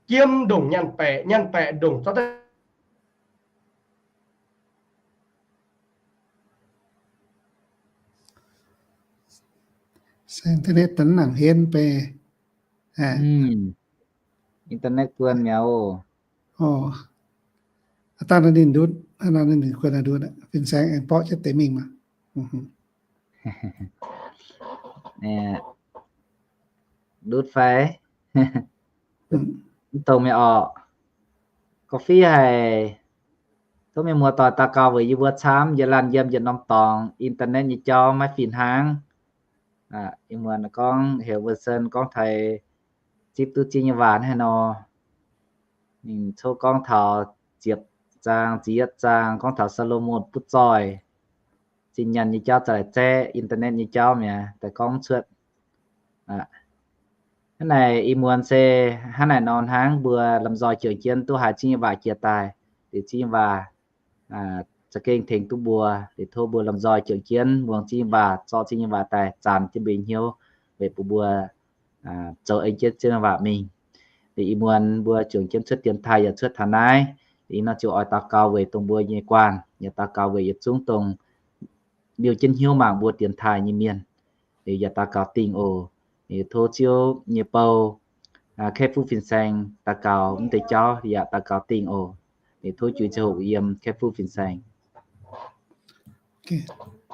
jiem ndongc nyaanh baeqc, nyaanh baeqc ndongc zorqv daaih internet daaih nangc henv bei. Internet buonc mi'aqv oc. Dangh ninh ndutv, ninh kuonx ndutv, fin-saeng aengx borqv jienv deix mingh maah. Ndutv fai? Mv dongh mi'aqv orqc. Gorqv-fiuv haic. Tov mienh muoz-doic daux gaux weic yie mbuo camv, yietc laanh yiem yietc norm dorngx, internet nyei jauv maiv fih hnangv. Ih muonz gorngv heuc Vincent gorngv taux zipv duqv ziex nyei waac hnangv haaix nor. Ninh coqv gorngv taux ziepc zaang, ziepc yietv zaang gorngv taux Saa^lo^morn butv zoih, zinh nyaanh nyei jauv za'gengh laaic zaeqv internet nyei jauv mi'aqv, daaih gorngv cuotv. Hnangv naaic ih muonz se hnangv naaic nor hnangv, mbuo lomh nzoih juangc jienv duqv haiz ziex nyei waac jiex daaih, liuz ziex nyei waac za'gengh tengx duqv mbuo. Liuz tov mbuo lomh nzoih juangc jienv muangx ziex nyei waac, zorqv ziex nyei waac daaih zanc jienv mbuo nyei hnyouv, weic bun mbuo zoux aengx jienv ziex nyei waac mingh. Liuz ih muonz mbuo juangc jienv cuotv dienx taaih yaac cuotv taux naaiv. Liuz ih nor ziouc oix daux gaux weic dongh mbuo nyei guanh, yaac daux gaux weic yietc zungv dongh liouh jienv hnyouv mangc mbuo dienx taaih nyei mienh. Liuz yaac daux gaux dingh oc. Liuz tov Ziouv nyei bou, Kaeqv Fuqv Fin-Saeng daux gaux mv deix jauv yaac daux gaux dingh oc. Liuz tov jiu ziangh hoc yiem Kaeqv Fuqv Fin-Saeng.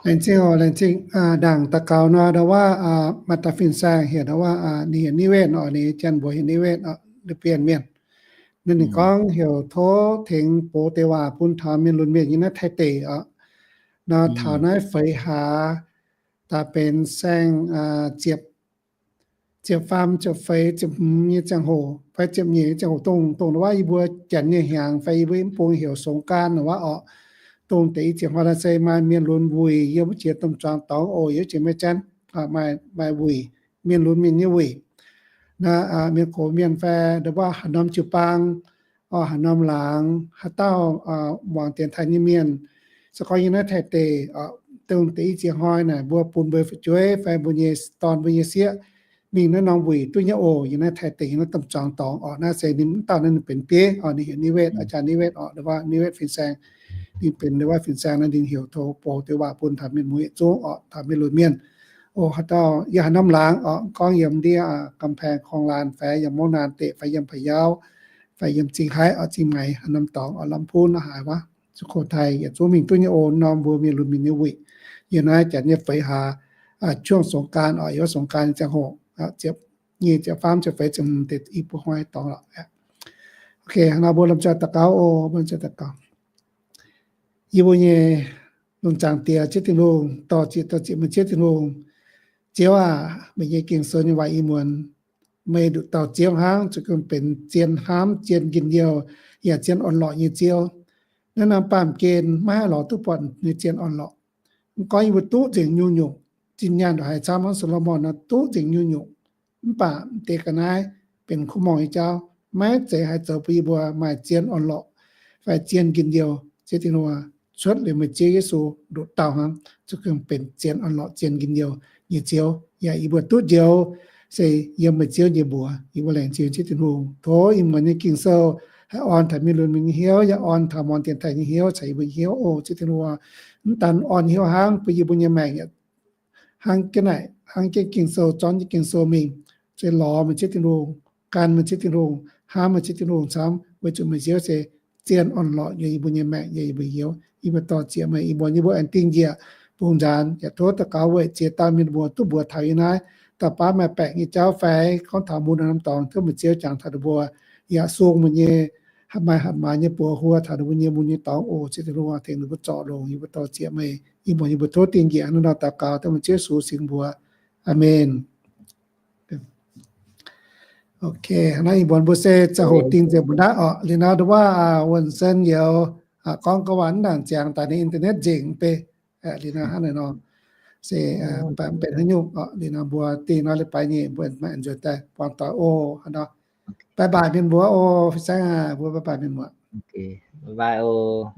Laengz zingh oc, laengz zingh. Ndaangc daux gaux nor, ndau wuov maaih dauh fin-saeng heuc ndau wuov, ninh heuc Niv Wetv oc, ninh janx mbuox heuc Niv Wetv oc, ninh Bienh Mienh. Naaiv ninh gorngv heuc tov tengx box deix waac bun taux mienh lunx mienh nyei naaiv Taiv deic oc. Nor taux naaiv feix hlaax, daaih benx saeng ziepc, ziepc faam, ziepc feix, ziepc hmz nyei ziangh hoc fai ziepc nyeic nyei ziangh hoc, dongh, dongh ndau wuov yie mbuo janx nyei hnyangx fai yie mbuo mv bung heuc สงกรานต์ ndau wuov oc. Dongh deix i ziex hnoi naaiv se maaih mienh lunx wuic yiem wuov jiex domh zuangx dorngx oc, yiem wuov jiex Meiv Janv, maaih wuic, mienh lunx mienh nyei wuic. Naaiv mienh gox mienh fai ndau wuov haaix norm jiu-baang, haaix norm laangz, haaix dauh muangx dienx taaih nyei mienh, se gorngv yiem naaiv Taiv deic, dongh deix i ziex hnoi naaic mbuo bun mbuo fu'jueiv fai mbuo nyei dorn mbuo nyei sieqv mingh naaiv norm wuic duqv nyei oc. Yiem naaiv Taiv deic yiem naaiv domh zuangx dorngx oc. Naaiv se ninh mv dauh naaiv ninh benx bieiv oc, ninh heuc Niv Wetv, อาจารย์ Niv Wetv oc, ndau wuov Niv Wetv fin-saeng. Ninh benx ndau wuov fin-saeng naaiv ninh heuc tov box deix waac bun taux mienh muoz yietc zungv oc, taux mienh lunx mienh. Oc, haaix dauh yiem haaix norm laangz oc, gorngv yiem ndiev กำแพง คลองลาน fai yiem ม่วงนาม deic fai yiem พะเยา fai yiem เชียงราย oc, เชียงใหม่ haaix norm dorngx oc, ลำพูน haaix waac, Sukhot Thai, yietc zungv mingh duqv nyei oc, norm mbuo mienh lunx mienh nyei wuic. Yiem naaiv janx nyei feix hlaax, ช่วงสงกรานต์ oc, yiem wuov สงกรานต์ nyei ziangh hoc, ziepc nyeic, ziepc faam, ziepc feix, ziepc hmz deix i buo hnoi dorngx lorqc. Ok, hnangv naaiv mbuo lomh nzoih daux gaux oc, mbuo lomh nzoih daux gaux. Yie mbuo nyei lungh zaangc Diex, Ziouv Tin-Hungh, dorh zieqc, dorh zieqc meih, Ziouv Tin-Hungh. Ziouv aac, meih nyei Ging-Sou nyei waac ih muonz, meih nduqc dauh Ziouv hnangv, zuqc gengh benx zien hnamv, zien njien-youh, yaac zien orn-lorqc nyei Ziouv. Naaiv norm baamh gen maiv haih lorz duqv buatc nyei zien orn-lorqc. Mv gorngv yie mbuo duqv nzengc nyungc-nyungc, zinh nyaanh ndongc haaix camv hnangv Saa^lo^morn nor duqv nzengc nyungc-nyungc, mv baac deix ga'naaiv benx kuv morngh nyei jauv, maiv zeiz haih zoux bun yie mbuo maaih zien orn-lorqc fai zien njien-youh. Ziouv Tin-Hungh, cuotv liuz meih Ziouv Yesu nduqc dauh hnangv, zuqc gengh benx zien orn-lorqc, zien njien-youh nyei Ziouv. Yaac yie mbuo duqv njoux se yiem meih Ziouv nyei mbuox. Yie mbuo laengz zingh Ziouv Tin-Hungh. Tov ih muonz nyei Ging-Sou haih orn taux mienh lunx mienh nyei hnyouv, yaac orn taux muangx dienx taaih nyei hnyouv caux yie mbuo nyei hnyouv oc. Ziouv Tin-Hungh, mv daan orn hnyouv hnangv, bun yie mbuo nyei maengc yaac hnangv jienv naaic, hnangv jienv Ging-Sou, zorqv jienv Ging-Sou mingh, se lorz meih Ziouv Tin-Hungh, gan meih Ziouv Tin-Hungh, hnamv meih Ziouv Tin-Hungh camv, weic zuqc meih Ziouv se zien orn-lorqc nyei yie mbuo nyei maengc, yie mbuo hnyouv. Yie mbuo dorh zieqc meih, ih muonz yie mbuo aengx dingh njiec bungx nzaanx, yaac tov daux gaux weic ziex dauh mienh muoz duqv mbuox taux yie naaiv dauh baav maaih baengc nyei jauv fai gorngv taux mun norm dorngx, tov meih Ziouv jangx taux ninh mbuo, yaac sung meih nyei maaih hatc maaz nyei buoz huo taux ninh mbuo nyei mun nyei dorngx oc. Ziouv Tin-Hungh, tengx ninh mbuo zorc longx. Yie mbuo dorh zieqc meih, ih muonz yie mbuo tov dingh njiec hnangv nor daux gaux dengv meih Ziouv Yesu singx mbuox. Aamen. Ok, naaiv ih muonz mbuo se ziangh hoc dingh nzengc mbuo naaiv oc. Liuz nor ndau wuov wuonh sen youz gorngv gorngv waac mv nangc ziangx daaih ninh internet nzengc mv bei. Liuz nor hnangv naaiv nor se benx haaix nyungc oc. Liuz nor mbuo dingh nor leiz-baaix nyei mbuo maaih nzuonx daaih buangh doic oc. Hnangv nor, bye bye mienh mbuo oc. Fin-saeng aac, mbuo bye bye mienh muoz. Bye bye oc.